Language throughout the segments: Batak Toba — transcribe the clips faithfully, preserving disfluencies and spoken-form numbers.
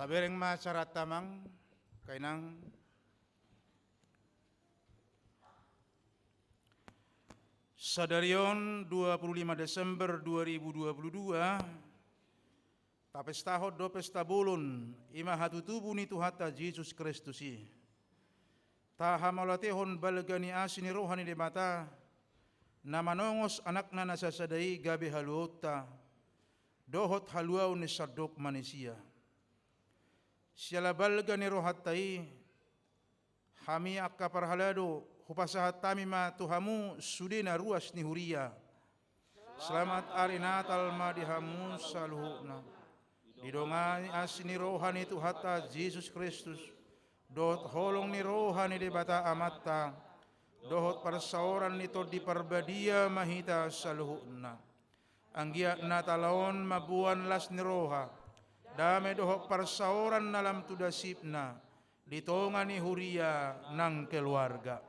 Tabereng ma acaranta, amang, inang. Sadari on, dua puluh lima Desember dua ribu dua puluh dua, tapestahon do pesta bolon, i ma hatutubu ni Tuhanta Jesus Kristus i. Tahamauliatehon balga ni asi ni roha ni Debata, na manongos Anakna na sasada i gabe haluaonta, dohot haluaon ni sandok manisia. Siala balga ni rohanta i, hami angka parhalado, hupasahat hami ma tu hamu sude na ruas ni huria. Selamat ari Natal ma di hamu saluhutna. Didongani asi ni roha ni Tuhanta Jesus Kristus, dohot holong ni roha ni Debata Amanta, dohot parsaoran ni Tondi Parbadia ma hita saluhutna. Anggiat Natal on mamboan las ni roha, dame dohot parsaoran na lam tu dasipna, di tonga ni huria nang keluarga.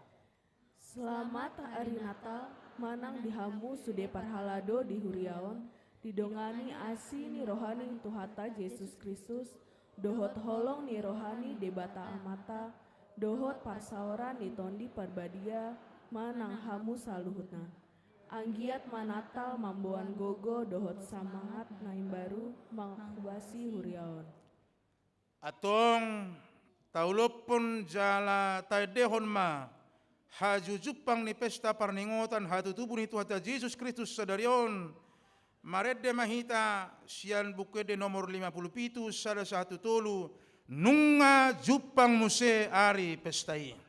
Selamat ari Natal manang di hamu sude parhalado di huria on, didongani asi ni roha ni Tuhanta Jesus Kristus, dohot holong ni roha ni Debata Amanta, dohot parsaoran ni Tondi Parbadia manang hamu saluhutna. Anggiat ma Natal mamboan gogo dohot samangat na imbaru manghobasi huria on. Antong, taulomhon jala taendehon ma hajujumpang ni pesta parningotan hatutubu ni Tuhanta Jesus Kristus sadari on. Marende ma hita sian Buku Ende nomor lima puluh pitu, sada sahat tu tolu, Nunga jumpang muse ari pesta i.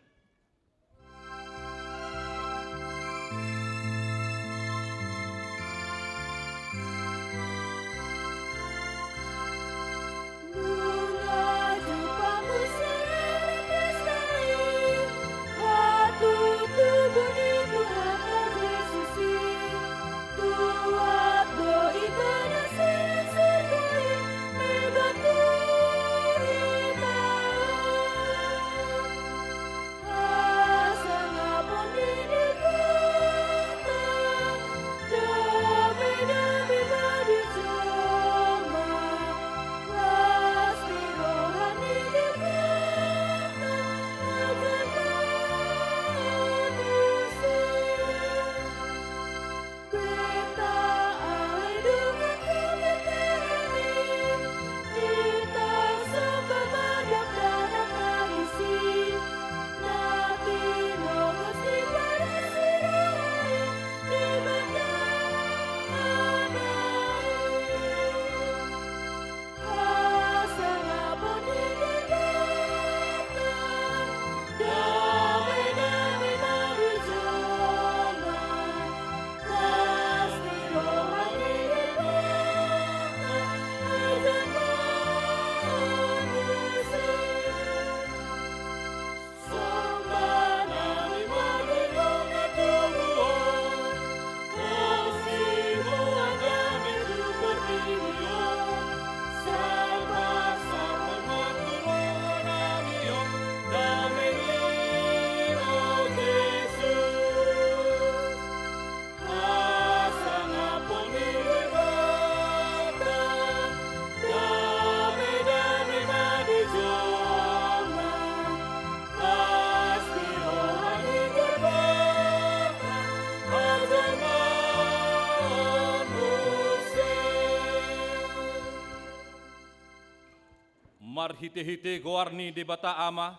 Marhitehite goar ni Debata Ama,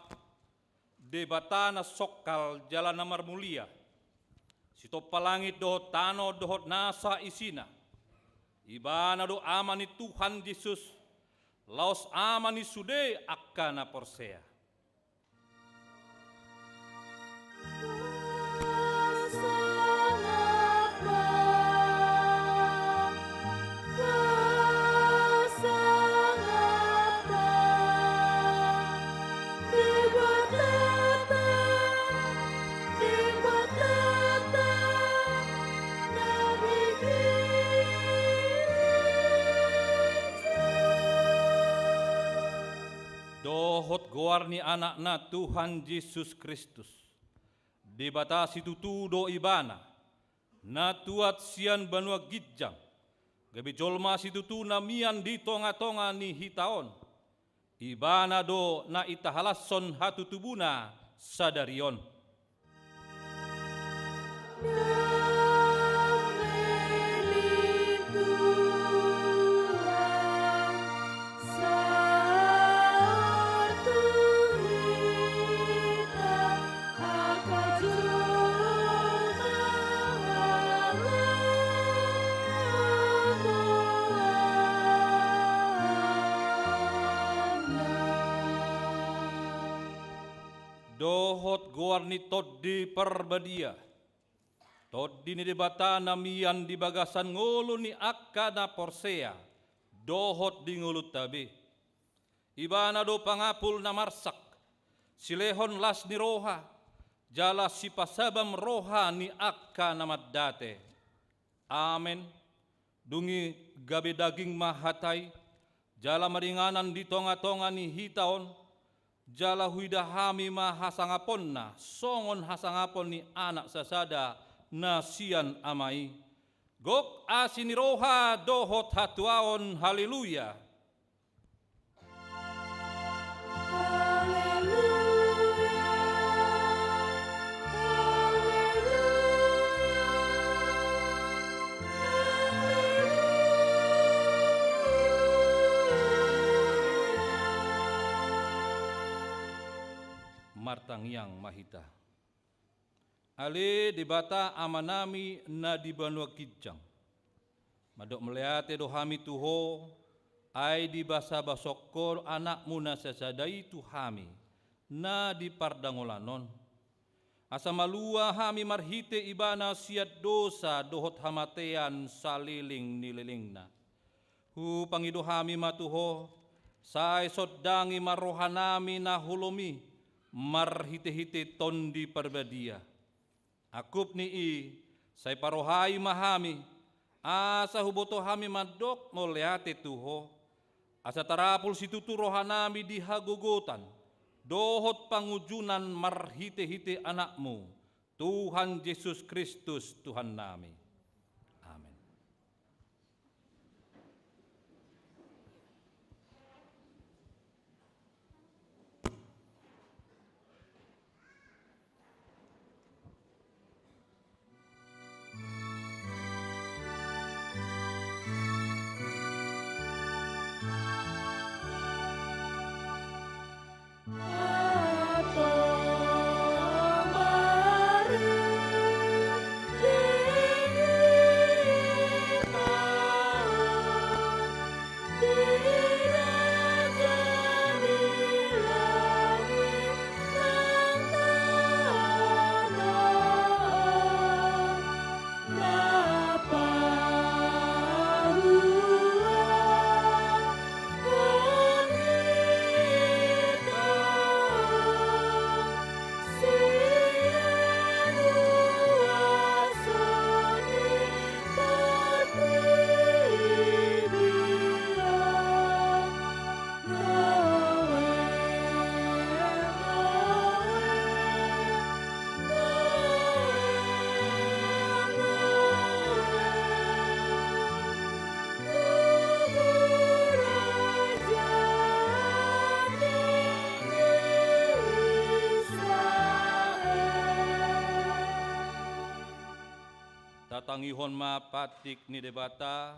Debata na songkal jala na marmulia, sitompa langit dohot tano dohot nasa isina, Ibana do Ama ni Tuhan Jesus, laos Ama ni sude angka na porsea. Dohot goar ni Anakna Tuhan Jesus Kristus, Debata situtu do Ibana, na tuat sian banua ginjang, gabe jolma situtu na mian di tongatonga ni hita on. Ibana do na itahalashon hatutubuna sadari on. Dohot goar ni Tondi Parbadia, Tondi ni Debata na mian di bagasan ngolu ni angka na porsea, dohot di ngolunta be. Ibana do pangapul na marsak, silehon las ni roha, jala sipasabam roha ni angka na mandate. Amen. Dung i gabe daging ma hata i, jala maringanan di tonga-tonga ni hita on, jala huida hami ma hasangaponna, songon hasangapon ni Anak sasada na sian Ama i. Gok asi ni roha dohot hatuaon, haleluya. Martangiang ma hita. Ale Debata Amanami na di banua ginjang, mandok mauliate do hami tu Ho, ai dibasabashon Ho Anakmu na sasada i tu hami, na di pardangolan on. Asa malua hami marhite Ibana sian dosa dohot hamatean saleleng ni lelengna. Hupangido hami ma tu Ho, sai sondangi ma rohanami na holom i, marhite-hite Tondi Parbadia. Angkup ni i, sai parohai ma hami, asa huboto hami mandok mauliate tu Ho, asa tarapul situtu rohanami di hagogotan, dohot pangunjunan marhite-hite Anakmu, Tuhan Jesus Kristus, Tuhannami. Amen. Tatangihon ma pandik ni Debata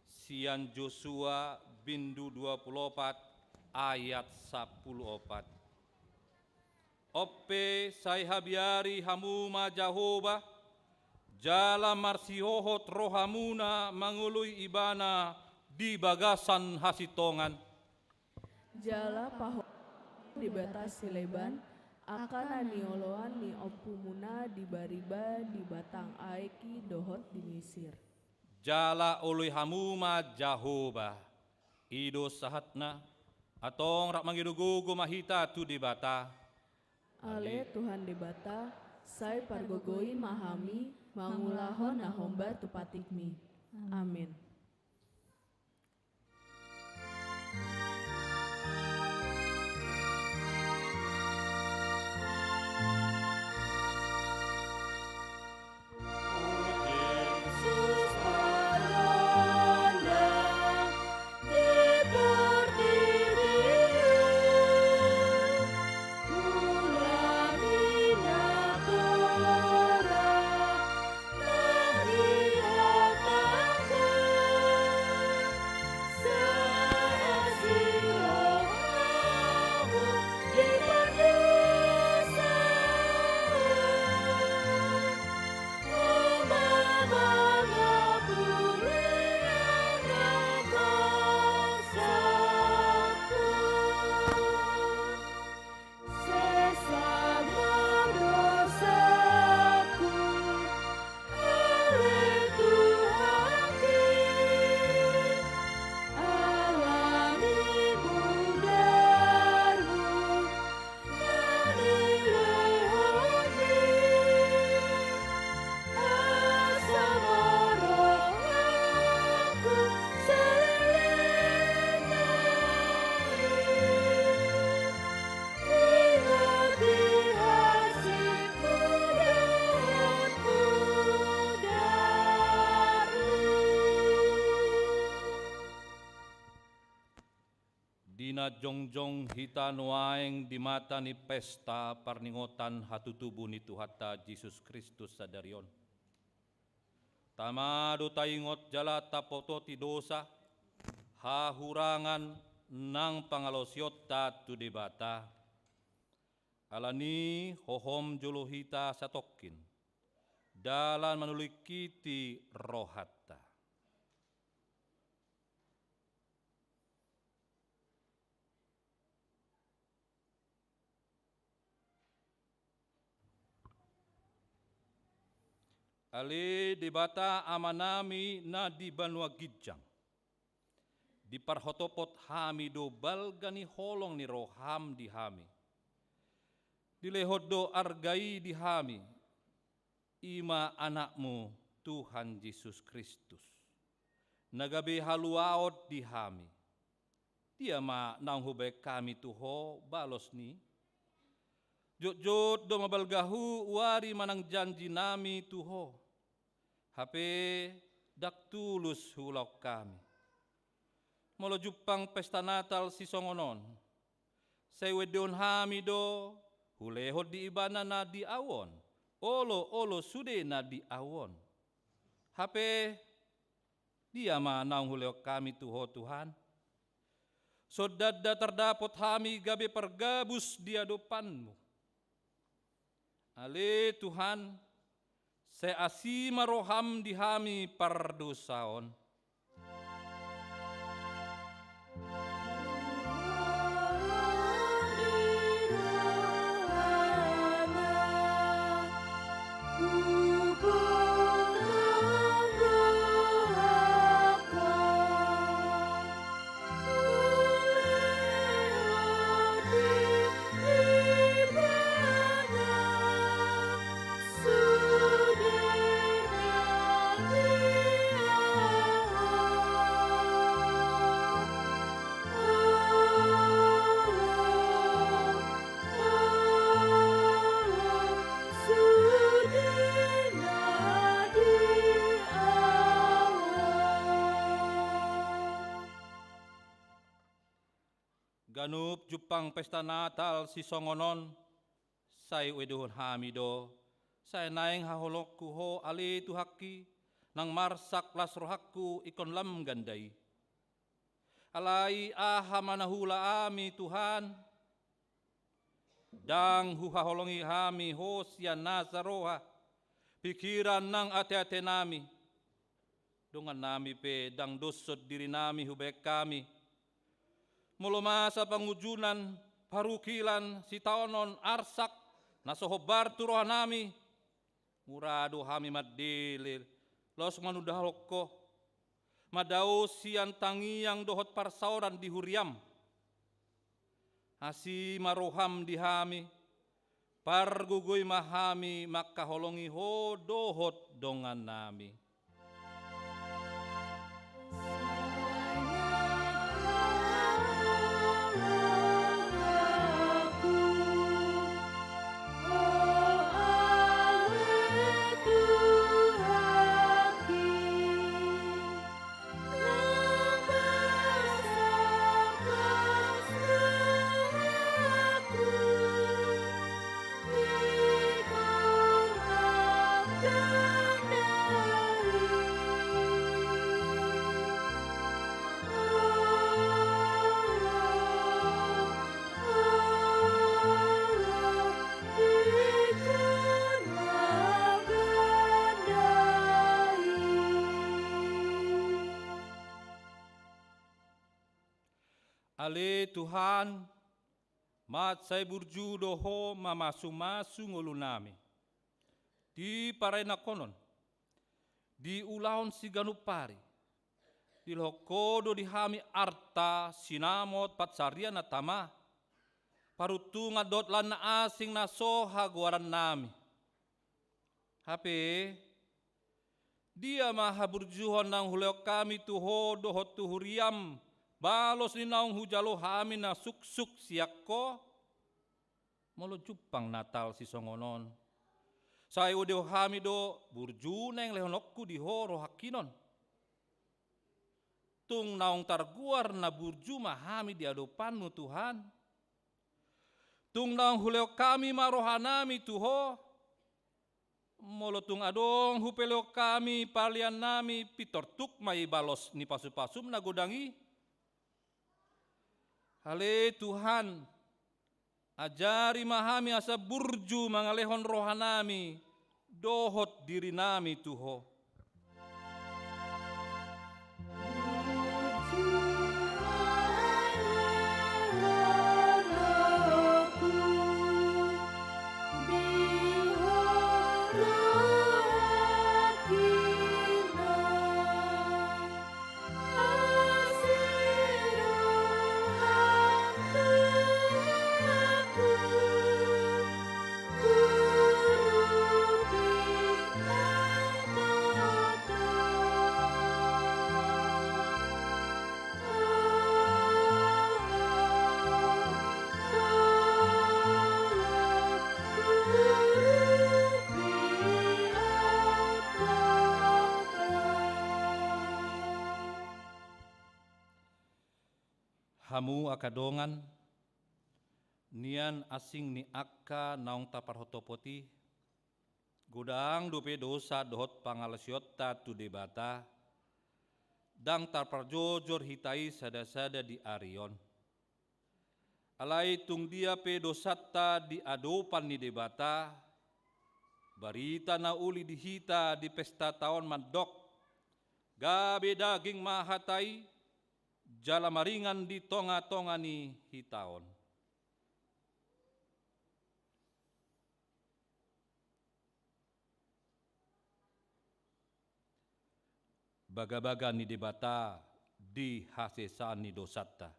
sian Josua bindu dua pulu opat ayat sampulu opat. On pe sai habiari hamu ma Jahowa, jala marsihohot rohamuna mangoloi Ibana di bagasan hasintongan. Jala paho Debata sileban, angka na nioloan ni ompumuna di bariba di batang aek i dohot di Misir. Jala oloi hamu ma Jahowa. I do sahatna. Antong rap mangido gogo ma hita tu Debata. Ale Tuhan Debata, sai pargogoi ma hami mangulahon na hombar tu patikmi. Amen. Na jongjong hita nuaeng di mata ni pesta parningotan hatutubu ni Tuhanta Jesus Kristus sadari on. Tama do taingot jala tapototi dosa, hahurangan nang pangalaosionta tu Debata. Alani hohom jolo hita satongkin, dalan manulingkiti rohanta. Ale Debata Amanami na di banua ginjang, diparhotopot hami do balga ni holong ni roham di hami. Dilehon do arga i di hami, i ma Anakmu Tuhan Jesus Kristus, na gabe haluaon di hami. Dia ma naung hubaen hami tu Ho balos ni i? Jotjot do mabalgahu uari manang janjinami tu Ho, hape ndang tulus huulahon hami. Molo jumpang pesta Natal sisongon on, sai uendehon hami do hulehon di Ibana na di ahu on oloolo sude na di ahu on. Hape dia ma naung hulehon hami tu Ho, Tuhan? Songon na tardapot hami gabe pargabus di adopanMu. Ale Tuhan, sai asi ma roham di hami pardosa on. Ganup jumpang pesta Natal sisongon on, sai uendehon hami do, sai naeng haholongku Ho ale Tuhanki, nang marsak las rohangku ingkon lam ganda i. Alai aha ma na huula hami, Tuhan? Ndang huhaholongi hami Ho sian nasa roha, pikiran nang ateatenami. Dongannami pe ndang doshon dirinami hubaen hami. Molo masa pangunjunan, parungkilan, sitaonon, arsak na so hombar tu rohanami, mura do hami mandele, laos manundalhon Ho, mandao sian tangiang dohot parsaoran di huriam. Asi ma roham di hami, pargogoi ma hami mangkaholongi Ho dohot dongannami. Ale Tuhan, mansai burju do Ho mamasumasu ngolunami. Di parainangkon on, di ulaon siganup ari, dilehon Ho do di hami arta, sinamot, pansarian na tama, paruntungan dohot lan na asing na so hagoarannami. Hape, dia ma haburjuhon naung hulehon hami tu Ho dohot tu huriam, balos ni naung hujalo hami na suksuk sian Ho? Molo jumpang Natal sisongon on, sai uendehon hami do burju naeng lehononku di Ho rohangkin on. tung naung targoar na burju ma hami di adopanMu, Tuhan. Tung naung hulehon hami ma rohanami tu Ho. Molo tung adong hupelehon hami pahaliannami, pintor tuk ma i balos ni pasupasuM na godang i. Ale Tuhan, ajari ma hami asa burju mangalehon rohanami dohot dirinami tu Ho. Hamu angka dongan, nian asing ni angka naung taparhotopot i, godang dope dosa dohot pangalaosionta tu Debata, ndang tarparjojor hita i sada-sada di ari on. Alai tung dia pe dosanta di adopan ni Debata, barita na uli di hita di pestanta on mandok, gabe daging ma hata i, jala maringan di tonga-tonga ni hita on. Bagabaga ni Debata di hasesaan ni dosanta.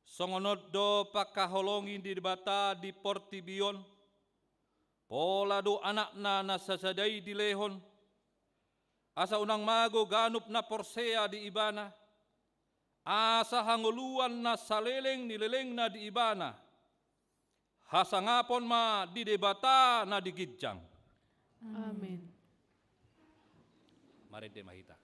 Songon on do pangkaholongi ni Debata di portibi on, pola do Anakna na sasada i dilehon, asa unang mago ganup na porsea di Ibana, asa hangoluan na saleleng ni lelengna di Ibana, hasangapon ma di Debata na di ginjang. Amen. Marende ma hita.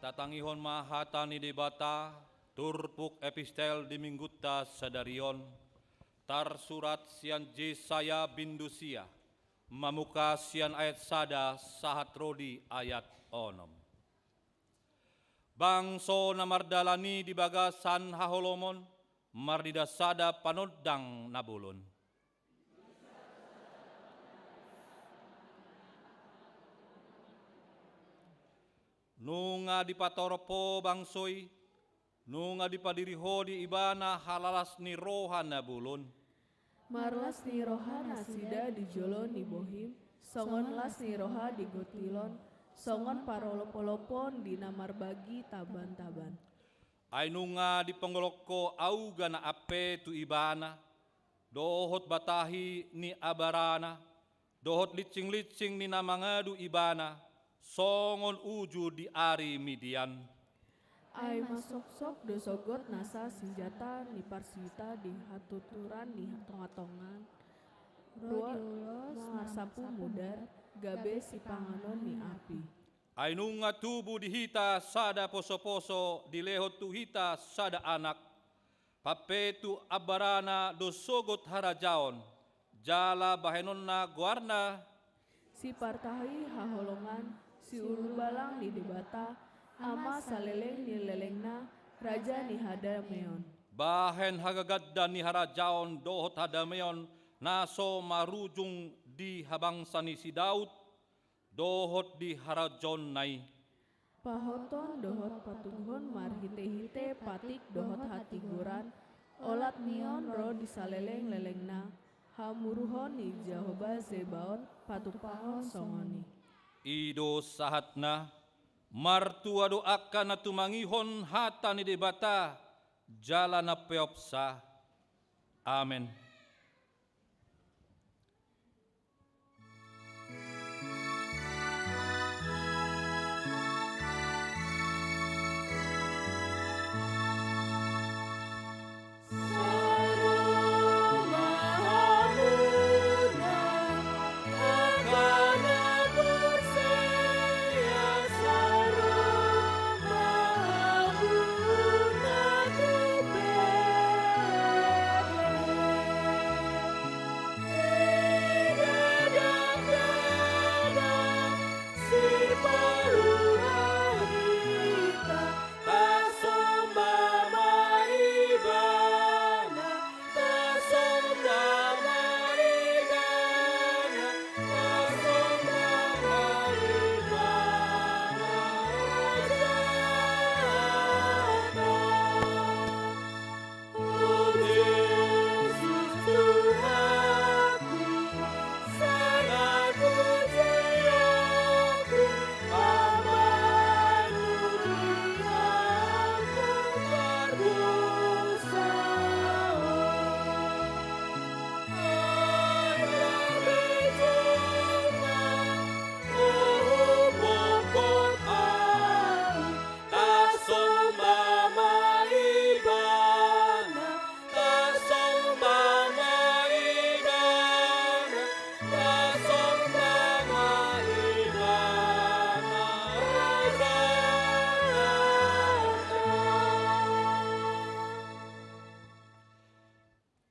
Tatangihon ma hata ni Debata, turpuk epistel di minggunta sadari on, tarsurat sian Jesaya bindu sia, mamungka sian ayat sada sahat ro di ayat onom. Bangso na mardalan i di bagasan haholomon, marnida sada panondang na bolon. Nunga dipatorop ho bangso i, nunga dipadiri ho di ibana halalas ni roha na bolon. Marlas ni roha nasida di jolo ni bohim, songon las ni roha di gontilon, songon parolopolopon di na marbagi tabantaban. Ai nunga dipangolongkon auga na ampe tu ibana, dohot batahi ni abarana, dohot lincing-lincing ni na mangadu ibana, songon uju di ari Midian. Ai masoksok do sogot nasa sinjata ni parsita di hatuturan ni tongatonga, ro di ulos marsapu mudar, gabe sipanganon ni api. Ai nunga tubu di hita sada posoposo, dilehon tu hita sada anak, pampe tu abarana do sogot harajaon, jala bahenonna goarna. Sipartahi haholongan, siulubalang ni Debata, Ama saleleng ni lelengna, Raja ni hadameon. Bahen hagagandan ni harajaon dohot hadameon na so marujung di habangsa ni si Daud, dohot di harajaonna i. Pahoton dohot patuguhon marhitehite patik dohot hatigoran, olat ni on ro di saleleng-lelengna, hamuruhon ni Jahowa Zebaot patumpahon songon i. I do sahatna, martua do angka na tumangihon hata ni Debata, jala na peopsa. Amen.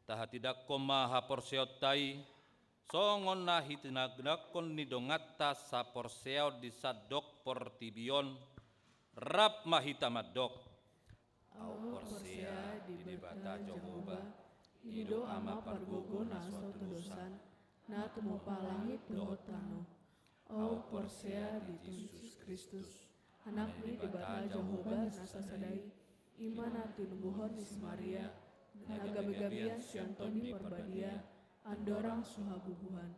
Tahatindangkon ma haporseaonta i, songon na hitindanghon ni donganta saporseaon di sandok portibi on, rap ma hita mandok. Ahu porsea di Debata Jahowa, i do Ama pargogo na so tudosan, na tumompa langit dohot tano. Ahu porsea di Jesus Kristus, Anak ni Debata Jahowa na sasada i, i ma na tinubuhon ni si Maria, na gabegabean sian Tondi Parbadia, andorang so habubuhan.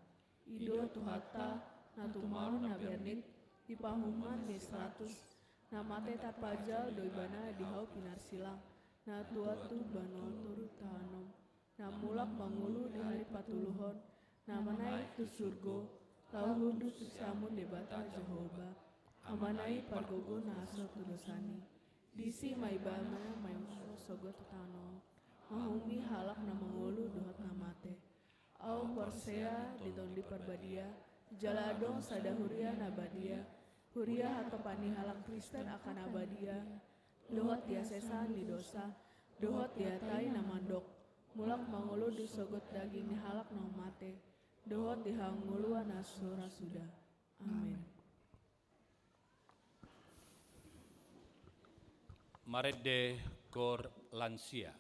I do Tuhanta, na tumaon na bernit, di pahuman ni si Pilatus, na mate tarpajal do Ibana di hau pinarsilang, na tuat tu banua toru tahanom, na mulak mangolu di ari patoluhon, na manaek tu surgo, laho hundul tu siamun Debata Jahowa, Amana i pargogo na so tudosan i. Disi ma Ibana mangihut sogot tu tano, manguhumi halak na mangolu dohot na mate. Ahu porsea di Tondi Parbadia, jala adong sada huria na badia, Huria hatopan ni halak Kristen angka na badia, dohot di hasesaan ni dosa, dohot di hata i na mandok, mulak mangolu di sogot daging ni halak naung mate, dohot di hangoluan na sura suda. Amen. Marende kor lansia.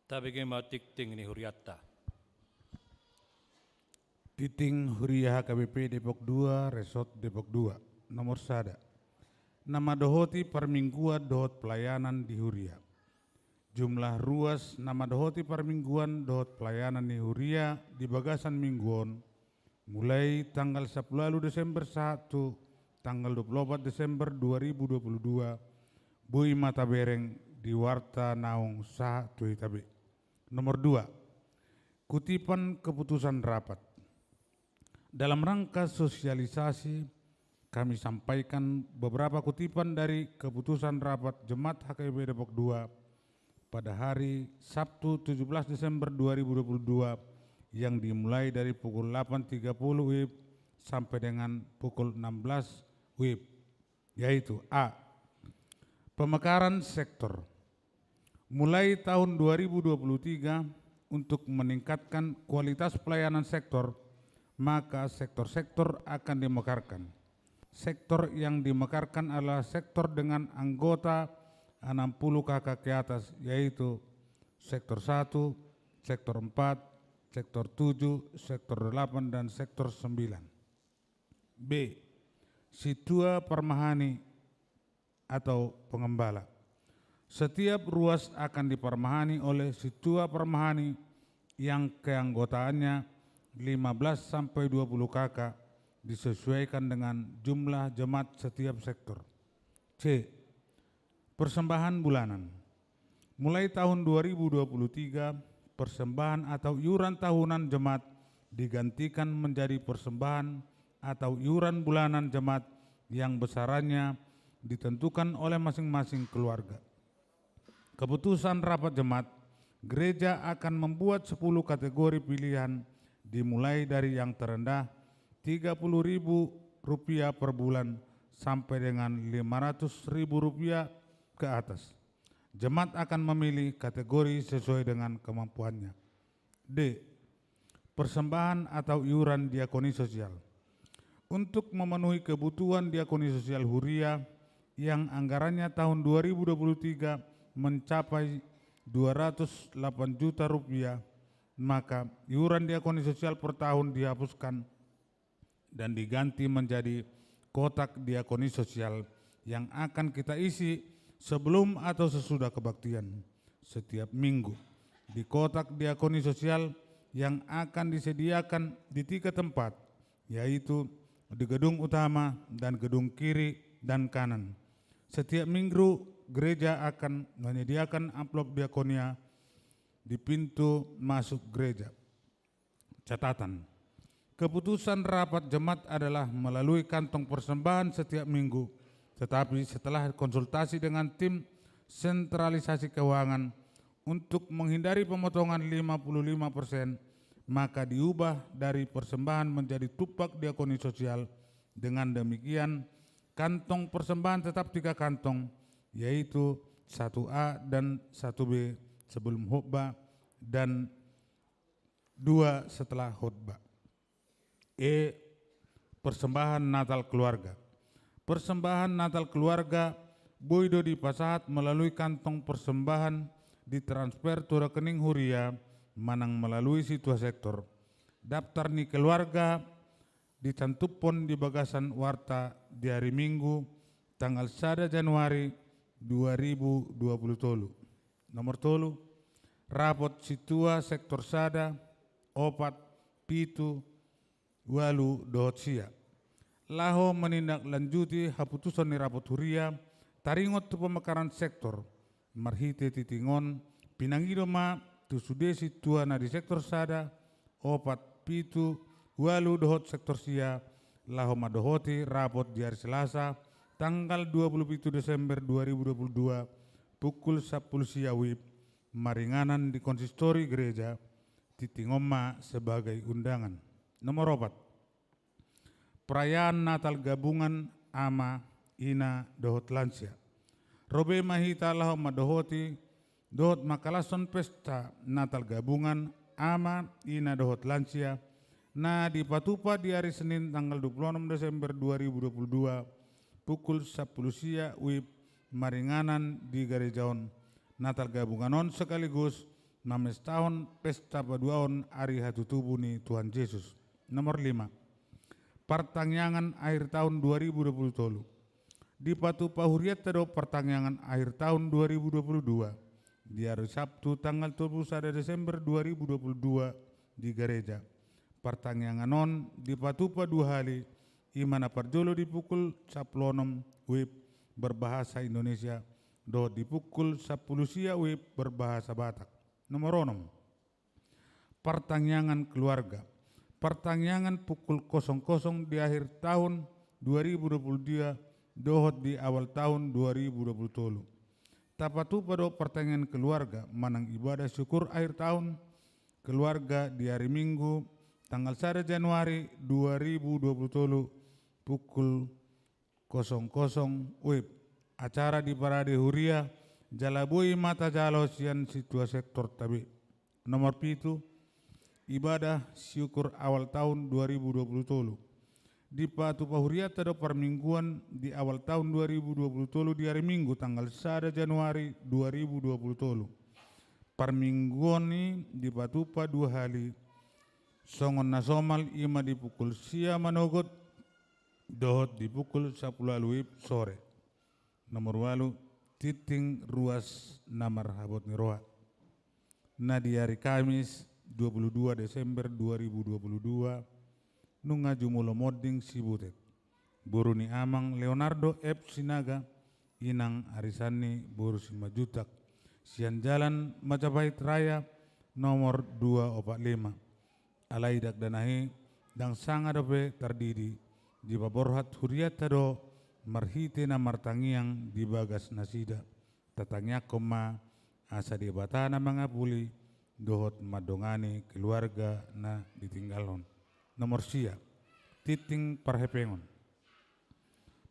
Tabege ma tingting ni hurianta. Tingting huria H K B P Depok dua, Resort Depok dua. Nomor sada. Na mandohoti parmingguan dohot pelayanan di huria. Jumlah ruas na mandohoti parmingguan dohot pelayanan ni huria di bagasan minggu on, mulai tanggal sampulu ualu Desember sahat tu tanggal dua pulu opat Desember dua ribu dua pulu dua, boi ma tabereng di warta naung sahat tu hita be. Nomor dua, kutipan keputusan rapat. Dalam rangka sosialisasi, kami sampaikan beberapa kutipan dari keputusan rapat Jemaat H K B P Depok dua pada hari Sabtu tujuh belas Desember dua ribu dua puluh dua yang dimulai dari pukul delapan tiga puluh WIB sampai dengan pukul enam belas WIB, yaitu: A. Pemekaran sektor. Mulai tahun dua ribu dua puluh tiga, untuk meningkatkan kualitas pelayanan sektor, maka sektor-sektor akan dimekarkan. Sektor yang dimekarkan adalah sektor dengan anggota enam puluh K K ke atas, yaitu sektor satu, sektor empat, sektor tujuh, sektor delapan, dan sektor sembilan. B. Sintua parmahani atau pengembala. Setiap ruas akan diparmahani oleh sintua parmahani yang keanggotaannya lima belas sampai dua puluh K K, disesuaikan dengan jumlah jemaat setiap sektor. C. Persembahan bulanan. Mulai tahun dua ribu dua puluh tiga, persembahan atau iuran tahunan jemaat digantikan menjadi persembahan atau iuran bulanan jemaat yang besarannya ditentukan oleh masing-masing keluarga. Keputusan rapat jemaat, gereja akan membuat sepuluh kategori pilihan, dimulai dari yang terendah tiga puluh ribu rupiah per bulan sampai dengan lima ratus ribu rupiah ke atas. Jemaat akan memilih kategori sesuai dengan kemampuannya. D. Persembahan atau iuran diakoni sosial. Untuk memenuhi kebutuhan diakoni sosial huria yang anggarannya tahun dua ribu dua puluh tiga mencapai dua ratus delapan juta rupiah, maka iuran diakoni sosial per tahun dihapuskan dan diganti menjadi kotak diakoni sosial yang akan kita isi sebelum atau sesudah kebaktian setiap minggu. Di kotak diakoni sosial yang akan disediakan di tiga tempat, yaitu di gedung utama dan gedung kiri dan kanan. Setiap minggu, gereja akan menyediakan amplop diakonia di pintu masuk gereja. Catatan. Keputusan rapat jemaat adalah melalui kantong persembahan setiap minggu, tetapi setelah konsultasi dengan tim sentralisasi keuangan untuk menghindari pemotongan lima puluh lima persen, maka diubah dari persembahan menjadi tumpak diakoni sosial. Dengan demikian, kantong persembahan tetap tiga kantong, yaitu satu A dan satu B sebelum khotbah dan dua setelah khotbah. E. Persembahan Natal keluarga. Persembahan Natal keluarga boi do dipasahat melalui kantong persembahan, ditransfer tu rekening huria manang melalui sintua sektor. Daftar ni keluarga dicantumhon di bagasan warta di ari Minggu tanggal sada Januari dua ribu dua puluh tolu. Nomor tolu, rapot sintua sektor sada, opat, pitu, ualu dohot sia. Laho menindaklanjuti haputusan ni rapot huria taringot tu pemekaran sektor, marhite tingting on pinangido ma tu sude sintua na di sektor sada, opat, pitu, ualu dohot sektor sia, laho mandohoti rapot di ari Selasa tanggal dua puluh pitu Desember dua ribu dua puluh dua, pukul sampulu sia WIB, maringanan di konsistori gereja, tingting on ma sebagai undangan. Nomor opat, perayaan Natal gabungan ama, ina, dohot lansia. Ro be ma hita laho mandohoti dohot mangkalashon pesta Natal gabungan ama, ina, dohot lansia, na dipatupa di ari Senin tanggal dua puluh onom Desember dua ribu dua puluh dua, pukul sampulu sia WIB, maringanan di gareja on. Natal gabungan on sekaligus mamestahon pesta paduahon ari hatutubu ni Tuhan Jesus. Nomor lima. Partangiangan akhir tahun dua ribu dua puluh tolu. Dipatupa hurianta do partangiangan akhir tahun dua ribu dua puluh dua di ari Sabtu tanggal dua puluh sada Desember dua ribu dua puluh dua di gareja. Partangiangan on dipatupa dua hali, i ma na parjolo di pukul sampulu onom wib berbahasa Indonesia dohot di pukul sampulu sia wib berbahasa Batak. Nomor onom. Partangiangan keluarga. Partangiangan pukul kosong kosong di akhir tahun dua ribu dua puluh dua dohot di awal tahun dua ribu dua puluh tolu. Tapatupa do partangiangan keluarga manang ibadah syukur akhir tahun keluarga di ari Minggu tanggal sada Januari dua ribu dua puluh tolu pukul kosong kosong wib. Acara diparade huria jala boi ma tajalo sian situa sektorta be. Nomor pitu. Ibadah syukur awal tahun dua ribu dua puluh tolu. Dipatupa hurianta do parmingguan di awal tahun dua ribu dua puluh tolu di ari Minggu tanggal sada Januari dua ribu dua puluh tolu. Parmingguan i dipatupa dua hali songon na somal, i ma di pukul sia manogot dohot di pukul sampulu ualu wib sore. Nomor ualu. Tinting ruas na marhabot ni roha. Na di ari Kamis dua puluh dua Desember dua ribu dua puluh dua nunga jumolo monding si Butet, boru ni amang Leonardo F Sinaga, inang arisan ni boru Simanjuntak, sian Jalan Majapahit Raya nomor dua opat lima. Alai dakdanak i ndang sanga dope tardidi, dipaborhat hurianta do marhite na martangiang di bagas nasida. Tatangiangkon ma asa Debata na mangapuli dohot mandongani keluarga na ditinggalhon. Nomor sia. Tinting parhepengon.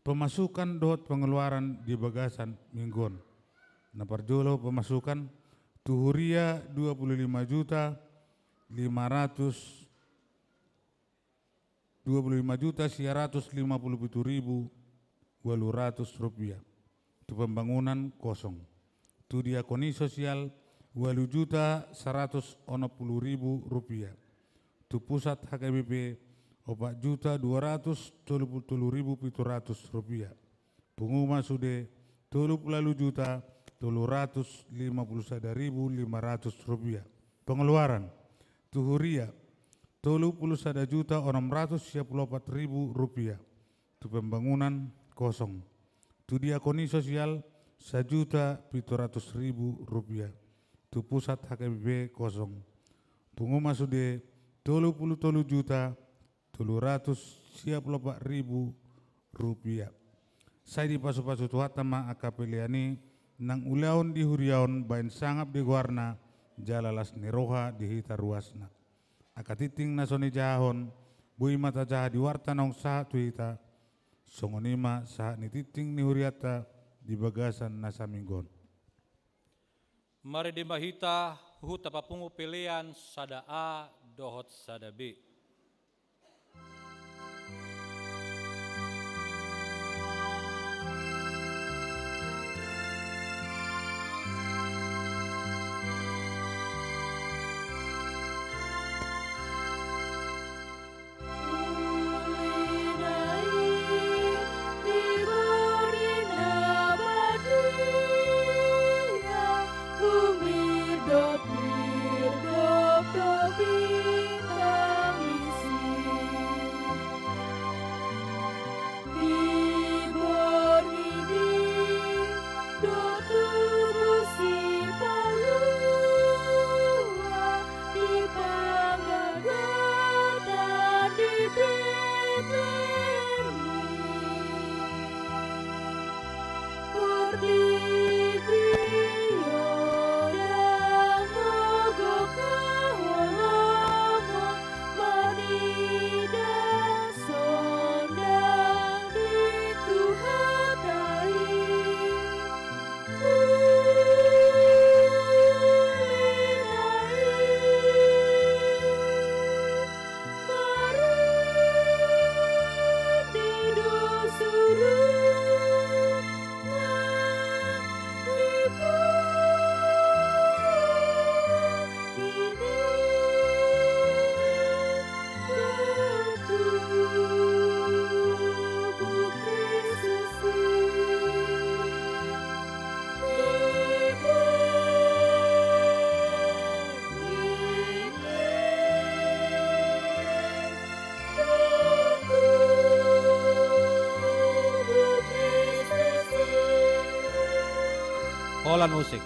Pemasukan dohot pengeluaran di bagasan minggu on. Na parjolo pemasukan tu huria dua puluh lima juta lima ratus, dua puluh lima juta sia ratus lima puluh pitu ribu ualu ratus rupiah. Tu pembangunan kosong. Tu diakoni sosial ualu juta saratus onom pulu ribu rupiah. Tu pusat H K B P opat juta dua ratus tolu pulu tolu ribu pitu ratus rupiah. Pungu ma sude tolu pulu ualu juta tolu ratus lima pulu sada ribu lima ratus rupiah. Pengeluaran tu huria tolu pulu sada juta onom ratus sia pulu opat ribu rupiah. Tu pembangunan kosong. Tu diakoni sosial sajuta pitu ratus ribu rupiah. Tu pusat H K B P kosong. Pungu ma sude tolu pulu tolu juta tolu ratus sia pulu opat ribu rupiah. Sai dipasupasu Tuhanta ma angka pelean i nang ulaon di huria on baen sangap di goarna jala las ni roha di hita ruasna. Angka tinting na so nijahahon boi ma tajaha di warta naung sahat tu hita. Songon i ma sahat ni tinting ni hurianta di bagasan na saminggu on. Marende ma hita huhut tapapungu pelean sada A dohot sada B. Musik.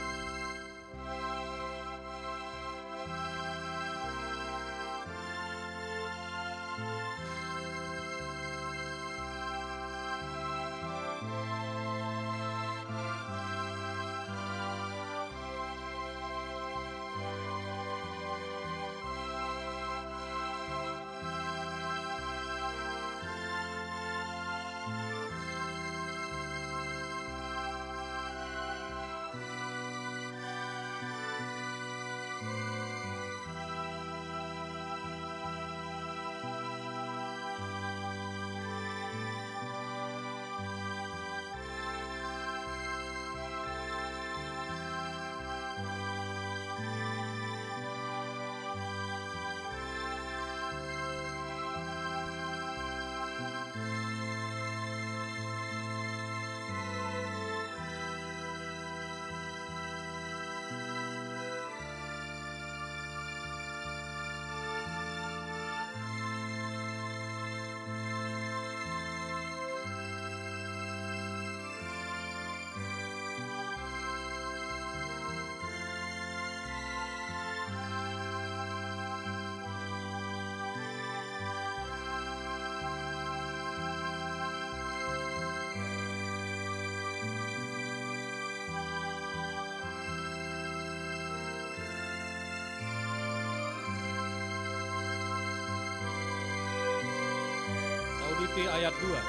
Taudut di ayat dua.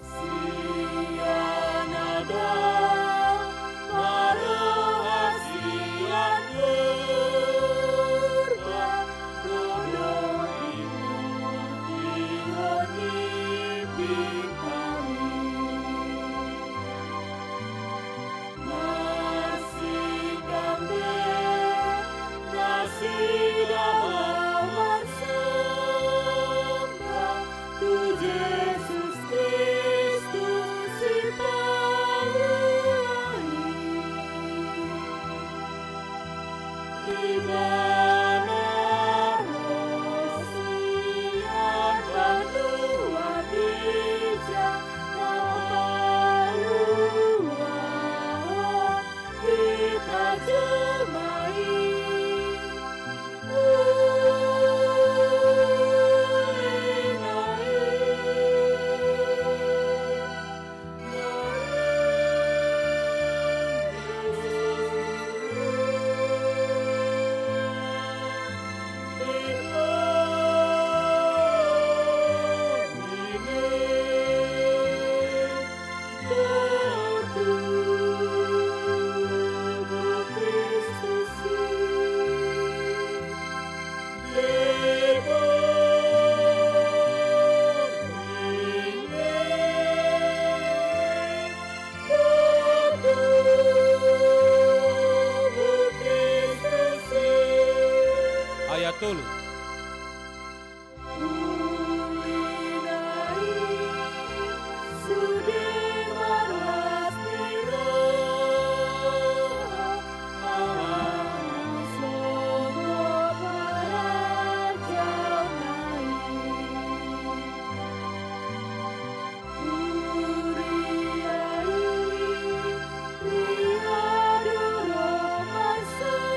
Sian Adam ma roha sian Turba, ro do i mangihut ni pingkami. Marsigambe nasida laho marsomba tu Jesus Kristus Sipalua i. Ibana ro sian banua ginjang na paluahon hita jolma i. Ayat tolu. Uli na i sude marlas ni roha, ala na songop harajaonna i. Huria i, huria do ro marsomba,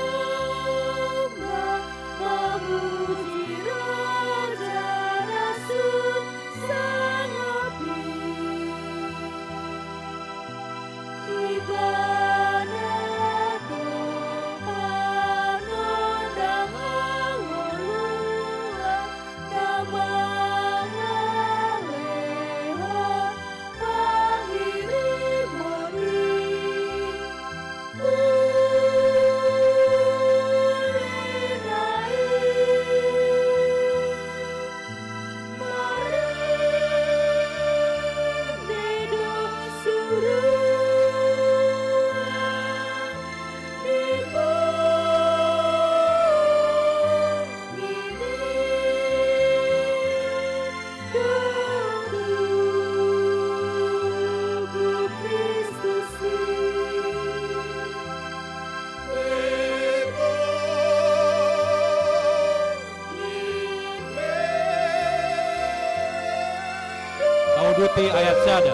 mamuji Raja na sun sangap i. Ibana do panondang hangoluan na mangalehon pangirimon i. Uli na i, marende do surua ni pangini do tubu Kristus i. Taudut di ayat sada.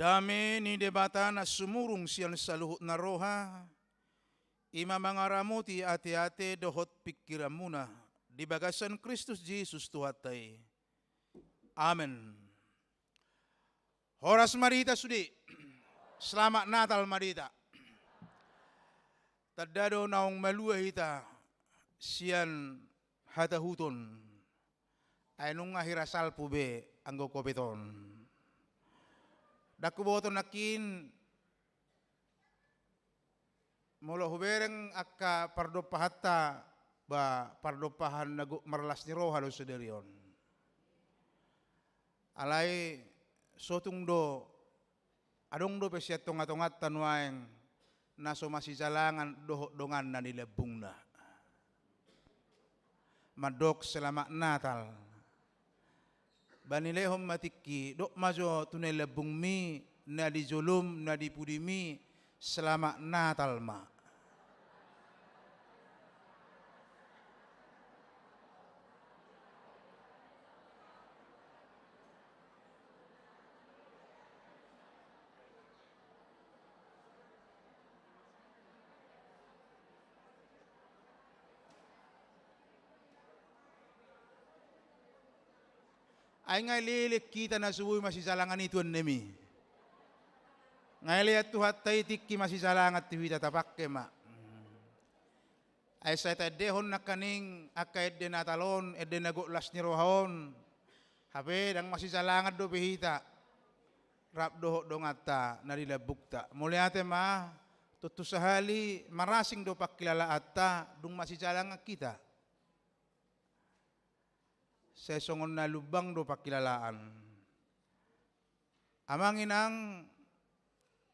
Dame ni Debata na sumurung sian saluhut na roha, i ma mangaramoti ateate dohot pingkiranmuna di bagasan Kristus Jesus Tuhanta i. Amen. Horas ma di hita sude. Selamat Natal ma di hita. Tanda do naung malua hita sian hatahuton. Ai nunga hira salpu be anggo covid on. Ndang huboto nangkin, molo hubereng angka pardompahanta, ba pardompahan na gok marlas ni roha do sadari on. Alai so tung do, adong dope sian tongatonganta nuaeng na so masijalangan dohot donganna di lambungna. Mandok selamat Natal. Ba nilehon ma tingki, dok ma jo tu na di lambungmi, na di jolom, na di pudimi, selamat Natal ma. Ai nga leleng hita na so boi masijalangan i, Tuhan nami. Nga lean Tuhanta i tingki masijalangan tu hita, tapangke ma. Ai sai taendehon nangkaning angka ende Natal on, ende na gok las ni roha on. Hape ndang masijalangan dope hita rap dohot donganta na di lambungta. Mauliate ma, tontu sahali marasing do pangkilalaanta dung masijalangan hita. Sai songon na lumbang do pangkilalaan. Amang inang,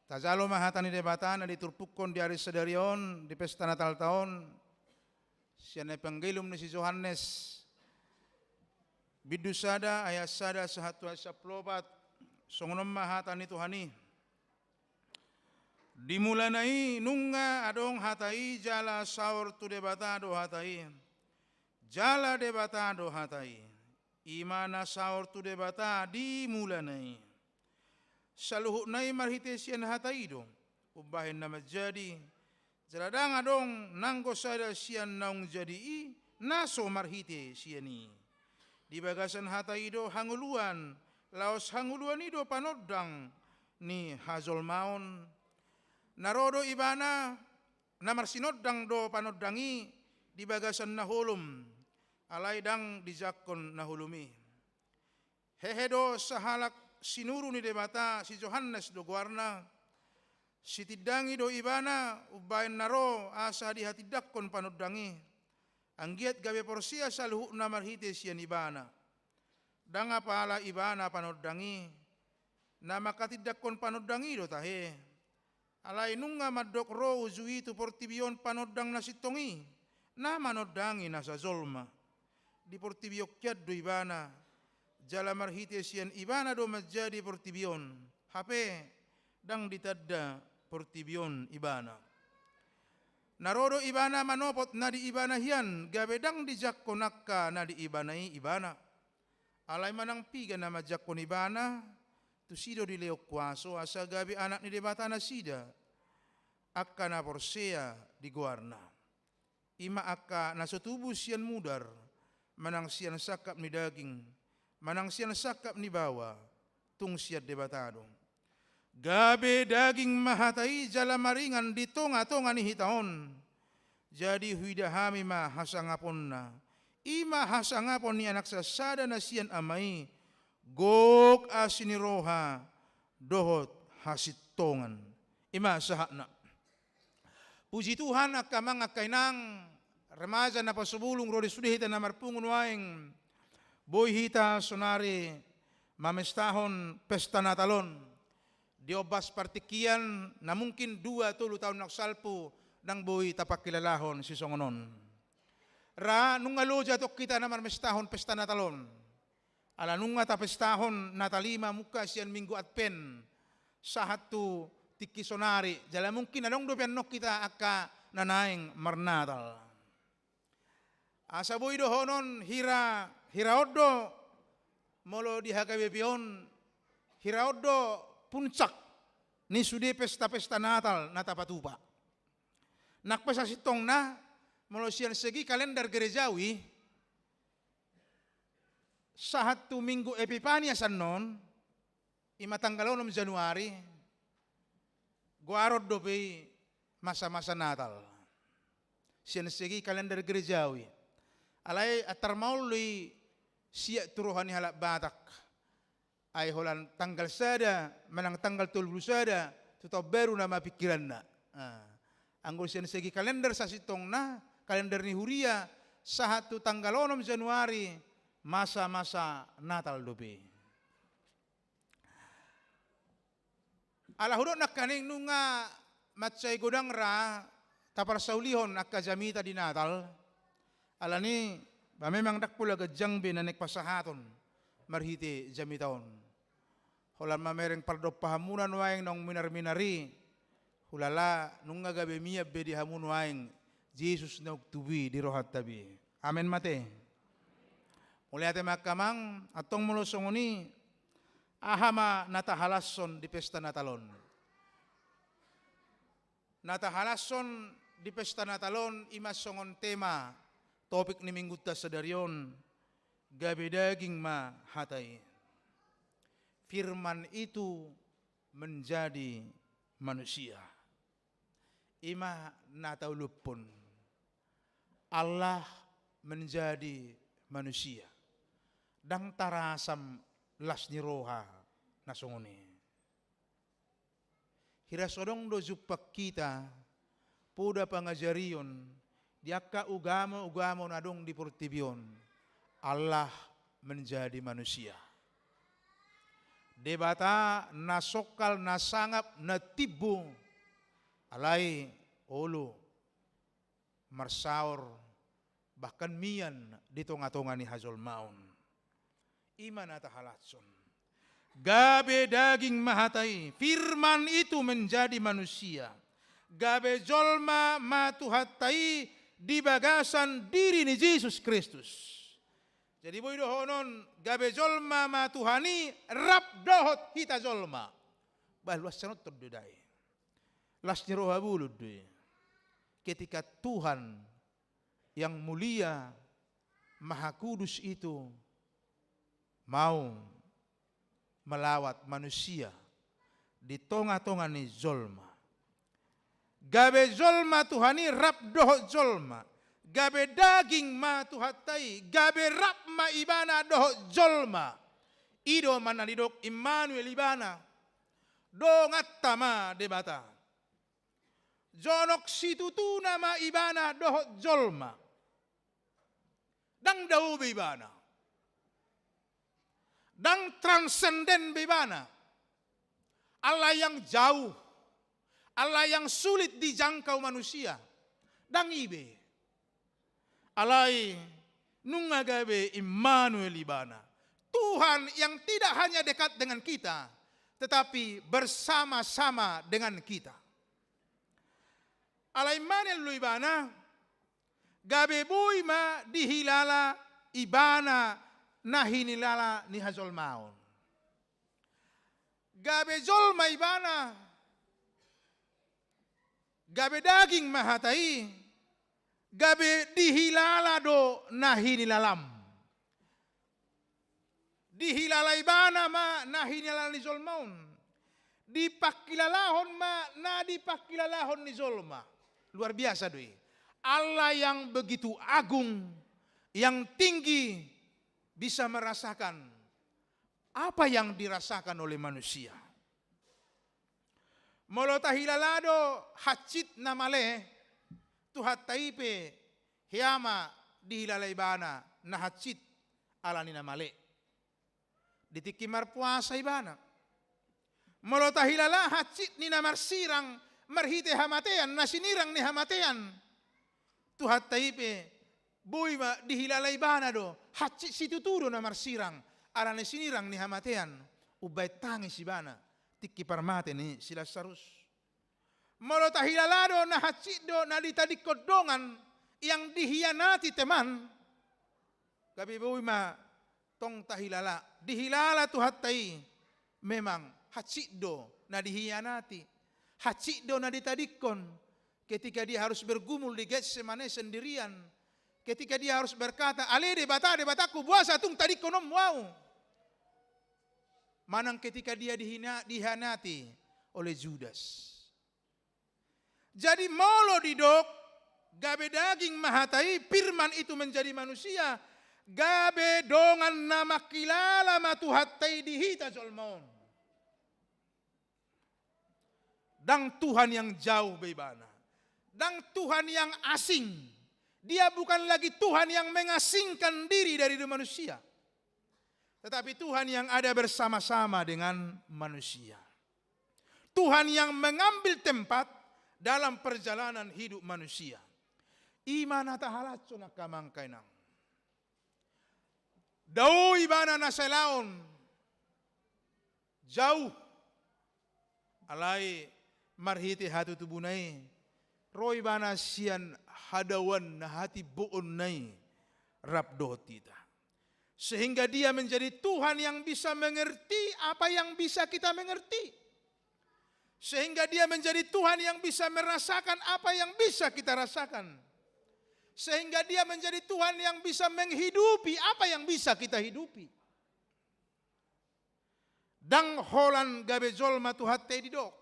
tajalo ma hata ni Debata na diturpukhon di ari sadari on, di pesta Natalta on, sian Evangelium ni si Johannes, bindu sada, ayat sada sahat tu ayat sampulu opat. Songon on ma hata ni Tuhan i. Di mulana i nunga adong Hata i, jala saor tu Debata do Hata i, jala Debata do Hata i. I ma na saor tu Debata di mulana i. Saluhutna i marhite sian Hata i do umbahen na manjadi, jala ndang adong nanggo sada sian naung jadi i na so marhite sian i. Di bagasan Hata i do hangoluan, laos hangoluan i do panondang ni hajolmaon. Na ro do Ibana, na marsinondang do panondang i di bagasan na holom, alai ndang dijangkon na holom i. Hehe do sahalak sinuru ni Debata, si Johannes do goarna. Sitindangi do ibana umbahen na ro asa dihatindangkon panondang i. Anggiat gabe porsea saluhutna marhite sian ibana. Ndang apala ibana panondang i, na mangkatindangkon panondang i do tahe. Alai nunga mandok ro uju i tu portibi on panondang na sintong i, na manondangi nasa jolma. Di portibi on hian do ibana, jala marhite sian ibana do manjadi portibi on. Hape ndang ditanda portibi on ibana. Na ro do ibana manopot na di ibana hian, gabe ndang dijangkon angka na di ibana i ibana. Alai manang piga na manjangkon ibana, tusi do dilehon kuaso asa gabe anak ni Debata nasida, angka na porsea di goarna. I ma angka na so tubu sian mudar, manang sian sangkap ni daging, manang sian sangkap ni baoa, tung sian Debata do. Gabe daging ma Hata i jala maringan di tongatonga ni hita on. Jadi huida hami ma hasangaponna. I ma hasangapon ni Anak sasada na sian Ama i, gok asi ni roha dohot hasintongan. I ma sahatna. Puji Tuhan, angka amang, angka inang, remaja na pasobulung, ro di sude hita na marpungu nuaeng. Boi hita sonari mamestahon pesta Natal on. Di ombas partingkian, na mungkin dua tolu taon na salpu, ndang boi tapangkilalahon sisongon on. Ra nunga loja tong hita na marmestahon pesta Natal on. Ala nunga tapestahon Natal i mamungka sian Minggu Advent sahat tu tingki sonari, jala mungkin adong dope annon hita angka na naeng marnatal. Asa boi dohonon hira, hira on do molo di H K B P on, hira on do puncak ni sude pesta-pesta Natal na tapatupa. Nang pe sasintongna, molo sian segi kalender gerejawi, sahat tu Minggu Epipania sian on, i ma tanggal onom Januari, goaron dope i masa-masa Natal. Sian segi kalender gerejawi. Alai antar maol do i siat tu roha ni halak Batak. Ai holan tanggal sada, manang tanggal tolu pulu sada, tu taon baru nama pingkiranna. Ah. Anggo sian segi kalender sasintongna, kalender ni huria, sahat tu tanggal onom Januari, masa-masa Natal dope. Ala hudok nangkaning nunga mansai godang ra taparsaulihon angka jamita di Natal. Alani, ba memang ndang pola ganjang be na naeng pasahaton marhite jamita on. Holan mamereng pardompahanmuna nuaeng naung minar-minar i. Hulala nunga gabe mian be di hamu nuaeng Jesus naung tubu i di rohanta be. Amen ma ate. Mauliate ma angka amang, antong molo songon i, aha ma na tahalashon di pesta Natal on? Na tahalashon di pesta Natal on i ma songon tema, topik ni Minggunta sadari on, gabe daging ma hata i. Firman itu menjadi manusia. I ma na tauluhon. Allah menjadi manusia. Ndang tarasam las ni roha na songon i. Hira so adong do jumpang hita, poda pangajarion, di angka ugamo-ugamo na adong di portibi on, Allah menjadi manusia. Debata na songkal, na sangap, na timbo, alai olo marsaor, bahkan mian di tonga-tonga ni hajolmaon. I ma na tahalashon. Gabe daging ma hata i, firman itu menjadi manusia. Gabe jolma ma Tuhanta i di bagasan diri ni Jesus Kristus. Jadi boi dohonon, gabe jolma ma Tuhan i rap dohot hita jolma. Bah, luas sangat do dai. Las ni roha bulung do i. Ketika Tuhan yang mulia, maha kudus itu mau melawat manusia di tonga-tonga ni jolma. Gabe jolma Tuhan i rap dohot jolma. Gabe daging ma Tuhanta i, gabe rap ma ibana dohot jolma. I do ma na didok Immanuel ibana. Donganta ma Debata. Jonok situtuna ma ibana dohot jolma. Ndang dao be ibana. Ndang transenden be ibana. Allah yang jauh. Allah yang sulit dijangkau manusia. Ndang i be. Alai nunga gabe Immanuel ibana. Tuhan yang tidak hanya dekat dengan kita, tetapi bersama-sama dengan kita. Alai Immanuel do ibana, gabe boi ma dihilala ibana na hinilala ni hajolmaon. Gabe jolma ibana, gabe daging ma hata i, gabe dihilala do na hinilalam. Dihilala ibana ma na hinilala ni jolma on. Dipangkilalahon ma na dipangkilalahon ni jolma. Luar biasa do i. Allah yang begitu agung, yang tinggi, bisa merasakan apa yang dirasakan oleh manusia. Molo tahilala do hansit na male, Tuhanta i pe hea ma dihilala ibana na hansit ala ni na male. Di tingki marpuasa ibana. Molo tahilala hansit ni na marsirang marhite hamatean, na sinirang ni hamatean, Tuhanta i pe boi ma dihilala ibana do hansit situtu do na marsirang, ala ni sinirang ni hamatean, umbahen tangis ibana tingki parmate ni si Lasarus. Molo tahilala do na hansit do na ditadingkon dongan, yang dihianati teman, gabe boi ma tong tahilala, dihilala Tuhanta i memang Hansit do na dihianati, hansit do na ditadingkon, ketika dia harus bergumul di Getsemane sendirian, ketika dia harus berkata, "Ale Debata, Debatangku, boasa tung tadingkononmu ahu?" Manang ketika dia dihina-, dihianati oleh Judas. Jadi molo didok, gabe daging ma hata i, Firman itu menjadi manusia, gabe dongan na mangkilala ma Tuhanta i di hita jolma on. Ndang Tuhan yang jauh be ibana. Ndang Tuhan yang asing. Dia bukan lagi Tuhan yang mengasingkan diri dari manusia. Tetapi Tuhan yang ada bersama-sama dengan manusia. Tuhan yang mengambil tempat dalam perjalanan hidup manusia. I ma na tahalashon, angka amang, angka inang. Dao ibana na salaon, jauh. Alai marhite hatutubuna i, ro ibana sian hadaoan na hatimboonna i rap dohot hita. Sehingga dia menjadi Tuhan yang bisa mengerti apa yang bisa kita mengerti. Sehingga dia menjadi Tuhan yang bisa merasakan apa yang bisa kita rasakan. Sehingga dia menjadi Tuhan yang bisa menghidupi apa yang bisa kita hidupi. Ndang holan gabe jolma Tuhanta i didok.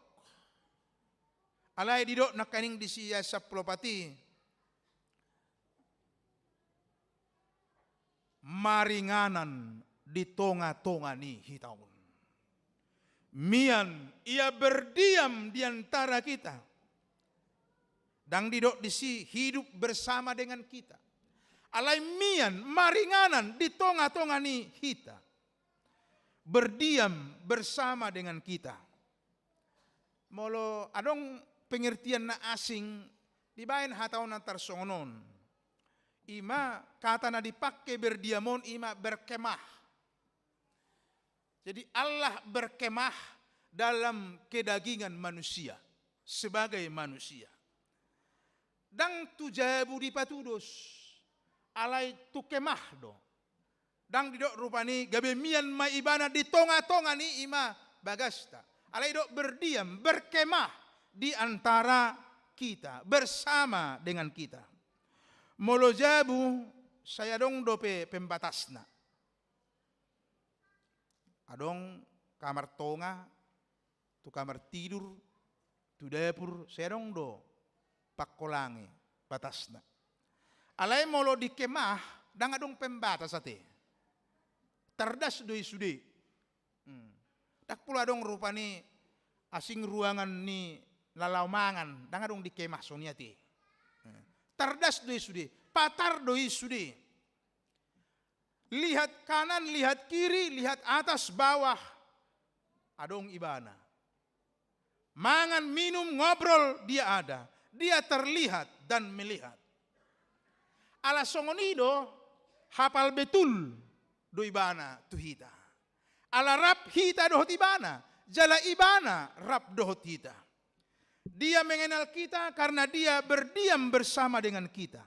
Alai didok nangkaning disi ayat sampulu opat i, maringanan di tonga-tonga ni hita on. Mian ia berdiam di antara kita. Ndang didok disi hidup bersama dengan kita. Alai mian maringanan di tonga-tonga ni hita. Berdiam bersama dengan kita. Molo adong pengertian na asing, dibaen hata on na tarsongon on. I ma kata na dipangke berdiam on, i ma berkemah. Jadi Allah berkemah dalam kedagingan manusia, sebagai manusia. Ndang tu jabu dipatudos, alai tu kemah do. Ndang didok rupani gabe mian ma ibana di tonga-tonga ni, i ma bagasta. Alai didok berdiam, berkemah di antara kita, bersama dengan kita. Molo jabu, sai adong dope pembatasna. Adong kamar tonga, tu kamar tidur, tu dapur, sai adong do pangkolangi batasna. Alai molo di kemah, ndang adong pembatas ate. Tardas do i sude. Hmm. Ndang pola adong rupani asing ruangan ni na laho mangan, ndang adong di kemah songon i ate. Hmm. Tardas do i sude, patar do i sude. Lihat kanan, lihat kiri, lihat atas, bawah. Adong ibana. Mangan, minum, ngobrol, dia ada. Dia terlihat dan melihat. Ala songon i do, hapal betul do ibana tu hita. Ala rap hita dohot ibana, jala ibana rap dohot hita. Dia mengenal kita karena dia berdiam bersama dengan kita.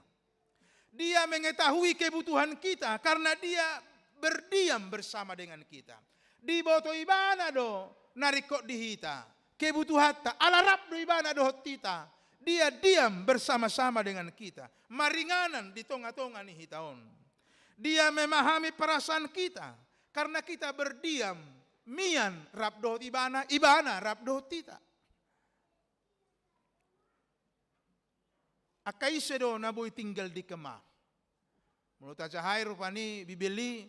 Dia mengetahui kebutuhan kita karena dia berdiam bersama dengan kita. Diboto ibana do na ringkot di hita, kebutuhanta, ala rap do ibana dohot hita. Dia diam bersama-sama dengan kita, maringanan di tonga-tonga ni hita on. Dia memahami perasaan kita karena kita berdiam, mian rap dohot ibana, ibana rap dohot hita. Angka ise do na boi tinggal di kemah? Molo tajahai rupani Bibel i,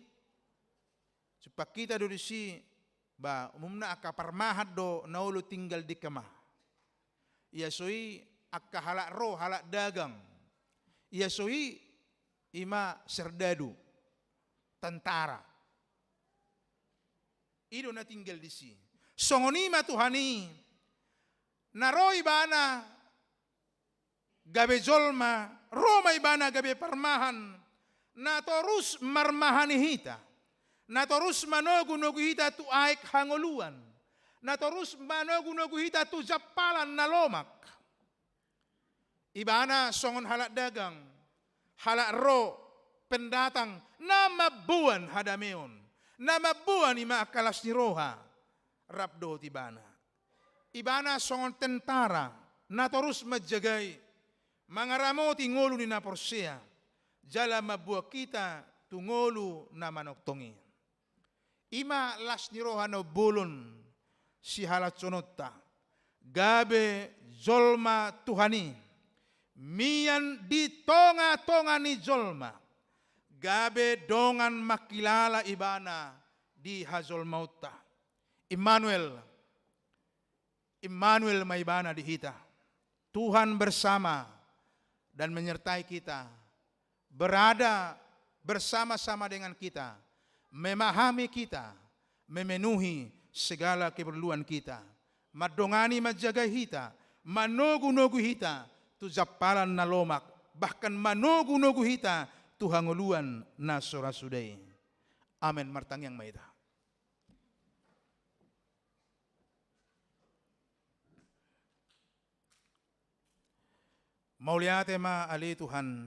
jumpang hita do disi, ba, umumna angka parmahan do na olo tinggal di kemah. Ia so i angka halak ro, halak dagang. Ia so i, i ma serdadu, tentara. I do na tinggal disi. Songon i ma Tuhan i, na ro ibana gabe jolma, ro ma ibana gabe parmahan, na torus marmahani hita, na torus manogunogu hita tu aek hangoluan, na torus manogunogu hita tu jampalan na lomak. Ibana songon halak dagang, halak ro, pendatang, na mamboan hadameon, na mamboan i ma angka las ni roha. rap dohot Ibana. Ibana songon tentara na torus manjagai, mangaramoti ngolu ni na porsea, jala mamboan hita tu ngolu na manongtong i. I ma las ni roha na umbolon sihalashononta, gabe jolma Tuhan i, mian di tongatonga ni jolma, gabe dongan mangkilala Ibana di hajolmaonta. Immanuel, Immanuel ma Ibana di hita. Tuhan bersama dan menyertai kita, berada bersama-sama dengan kita, memahami kita, memenuhi segala keperluan kita, mandongani, manjagai hita, manogunogu hita tu jampalan na lomak, bahkan manogunogu hita tu hangoluan na so ra suda i. Amen. Martangiang ma hita. Mauliate ma ale Tuhan,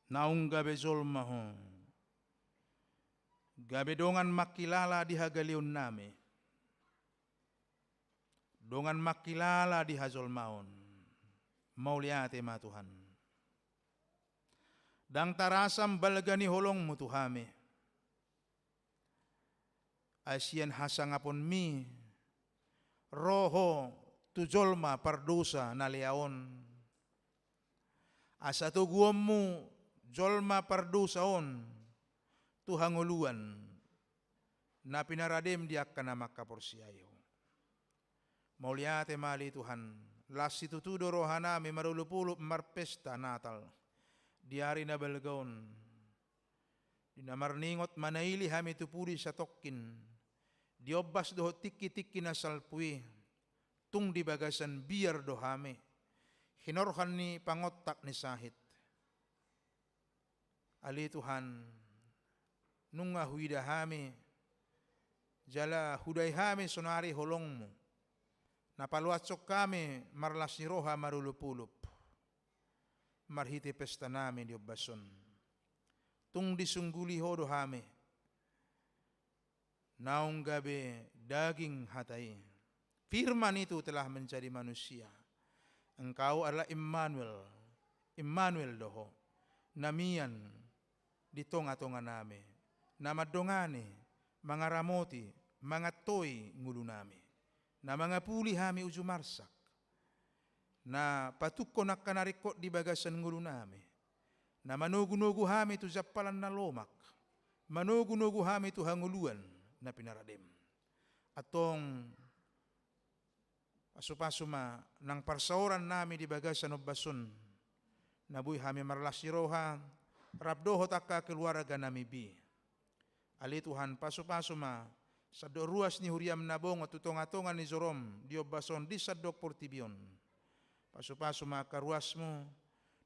naung gabe jolma Ho, gabe dongan mangkilala di hagaleonnami, dongan mangkilala di hajolmaon. Mauliate ma Tuhan. Ndang tarasam balga ni holongMu tu hami. Ai sian hasangaponMi ro Ho tu jolma pardosa na lea on, asa toguonMu jolma pardosa on tu hangoluan na pinaradeM di angka na mangkaporseai Ho. Mauliate ma ale Tuhan, las situtu do rohanami marolopolop marpesta Natal di ari na balga on, di na marningot manaili hami tu pudi satongkin di ombas dohot tingkitingki na salpu i. Tung di bagasan biar do hami, hinorhon ni pangontak ni sahit. Ale Tuhan, nunga huida hami jala hudai hami sonari holongMu na paluashon hami marlas ni roha marolopolop marhite pestanami di ombas on. Tung disungguli Ho do hami, naung gabe daging hata i. Firman itu telah menjadi manusia. Engkau adalah Immanuel. Immanuel do Ho, na mian di tongatonganami, na mandongani, mangaramoti, mangantoi ngolunami, na mangapuli hami uju marsak, na patungkon angka na ringkot di bagasan ngolunami, na manogunogu hami tu jampalan na lomak, manogunogu hami tu hangoluan na pinaradeM. Antong pasupasu ma nang parsaorannami di bagasan ombas on, na boi hami marlas ni roha rap dohot angka keluarganami be. Ale Tuhan, pasupasu ma sandok ruas ni huriaM na bongot tu tongatonga ni joroM di ombas on di sandok portibi on. Pasupasu ma angka ruasMu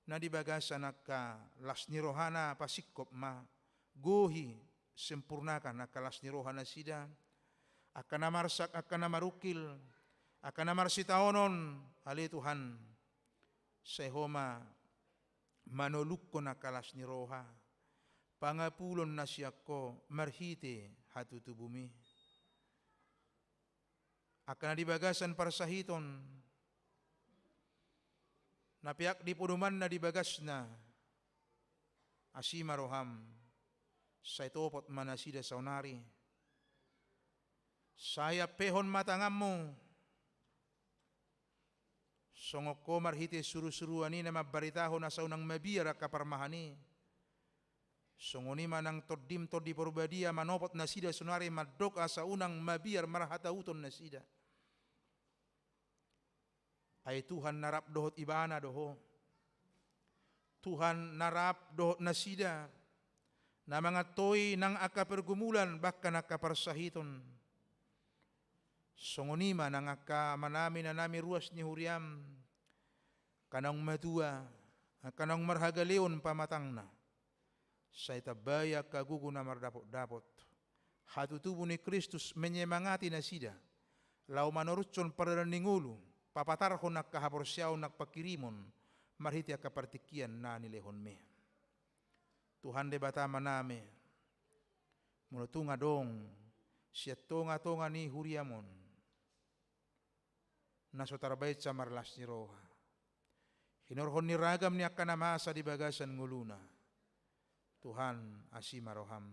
na di bagasan angka las ni rohana, pasingkop ma, gohi, sempurnakan angka las ni roha nasida, angka na marsak, angka na marungkil, angka na marsitaonon, ale Tuhan, sai Ho ma manolungkon angka las ni roha, pangapulon na sian Ho marhite hatutubuMi. Angka na di bagasan parsahiton, na peak di podomanna di bagasna, asi ma rohaM, sai topot ma nasida saonari, sai ampehon ma tanganMu, songon Ho marhite surusuruan i na mambaritahon asa unang mabiar angka parmahan i. Songon i ma nang TondiM, Tondi Porbadia, manopot nasida saonari mandok asa unang mabiar marhatauton nasida. Ai Tuhan na rap dohot ibana do Ho. Tuhan na rap dohot nasida na mangantoi nang angka pergumulan, bahkan angka parsahiton. Songon i ma nang angka amanami, inanami, ruas ni huriaM, angka naung matua, angka naung marhagaleon pamatangna. Sai tambai angka gogo na mardapotdapot. Hatutubu ni Kristus menyemangati nasida laho manorushon pardalan ni ngolu, papatarhon angka haporseaon nang pangkirimon marhite angka partingkian na nilehonMi. Tuhan Debata Amanami, molo tung adong sian tonga-tonga ni huriam on, na so tarbaen samarlas ni roha, hinorhon ni ragam ni angka na masa di bagasan ngoluna. Tuhan, asi ma roham,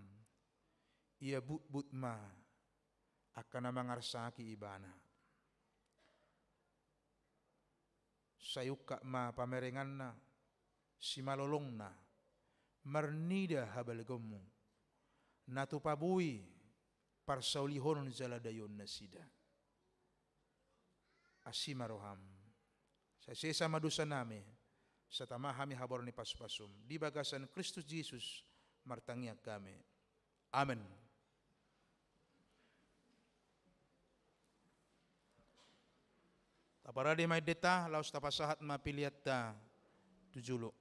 ia butbut ma angka na mangarsaki ibana. Sai ungkap ma pamerenganna, simalolongna, marnida habalgonmu, na tu paboi parsaulihonon jala daion nasida. Asi ma roham. Sai sesa ma dosanami, sai tama hami habaron ni pasupasum. Di bagasan Kristus Jesus martangiang hami. Amen. Taparade ma endenta, laos tapasahat ma pilianta tu jolo.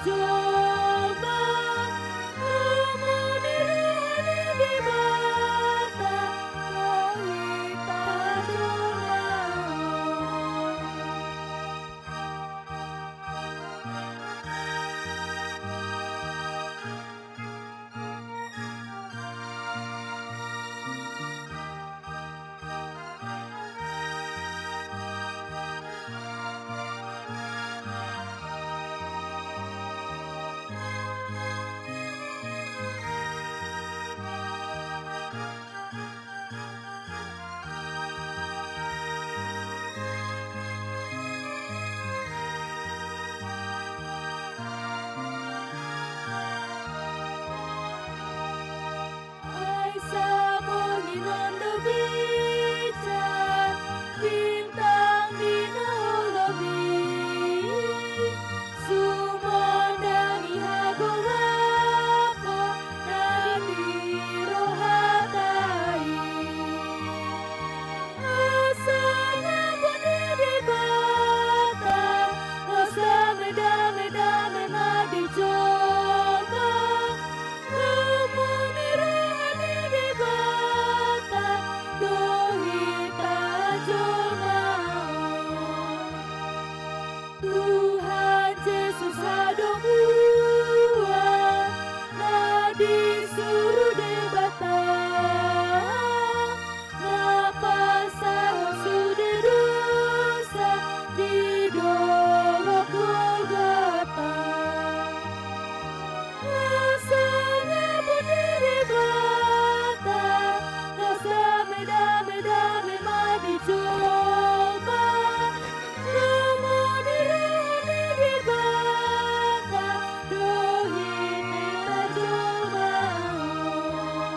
Jolma, lomo ni roha ni Debata, do hita jolma on. Ai saborngin on do bitar bintang di na olobi, sumandangi hagolapon na di rohanta i. Asa ngolu ni Debata, asa dame, dame, dame ma di jolma. Lomo ni roha ni Debata, do hita jolma on. Tuhan Jesus hadomuan na disuru Debata, na pasahat sude dosa di dolok Golgota. Asa ngolu ni Debata, asa dame, dame, dame ma di jolma. Lomo ni roha ni Debata, do hita jolma on.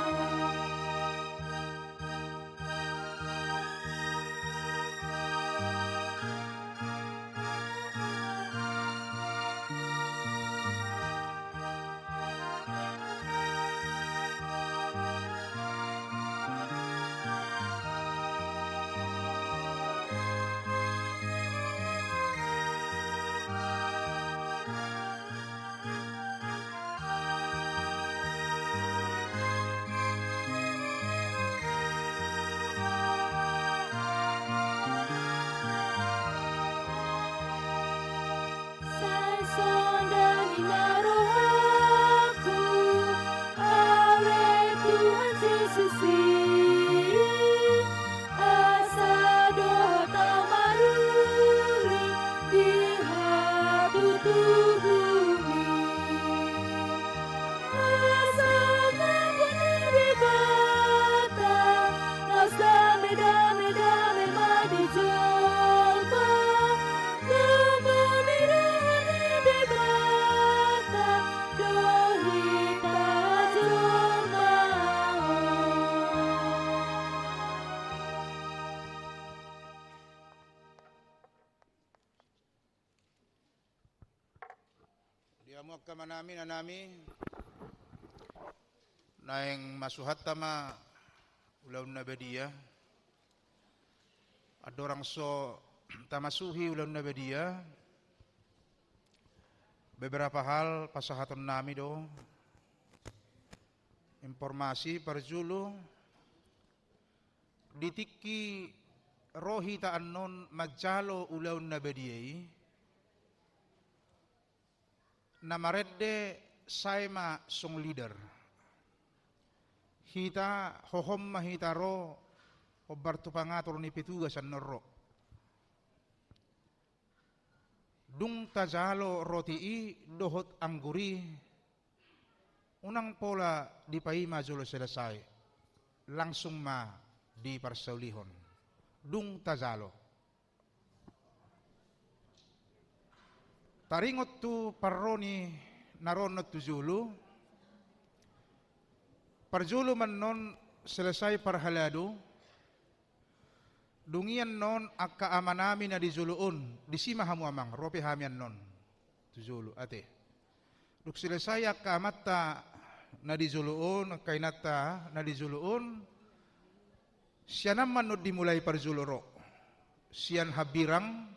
Sai sondangi ma rohangku, ale Tuhan Jesus i, asa dohot au maruli di hatutubu-Mu. Asa ngolu ni Debata, asa dame, dame, dame ma di jolma. Lomo ni roha ni Debata, do hita jolma on. Di hamu angka amanami, inanami, naeng masuhanta ma ulaon na badia. Andorang so tamasuhi ulaon na badia, beberapa hal pasahatonnami do. Informasi parjolo, di tingki ro hita annon manjalo ulaon na badia i, na marende sae ma song leader. Hita hohom ma hita ro hombar tu pangator ni petugas annon ro. Dung tajalo roti i dohot anggur i, unang pola dipaima jolo selesai, langsung ma diparsaulihon. Dung tajalo. Taringot tu parro ni na ro annon tu jolo, parjolo ma annon selesai parhalado, dung i annon angka amanami na di jolo on, disi ma hamu amang, ro pe hami annon tu jolo, ate. Dung selesai angka amanta na di jolo on, angka inanta na di jolo on, sian an ma annon dimulai parjolo ro. Sian hambirang,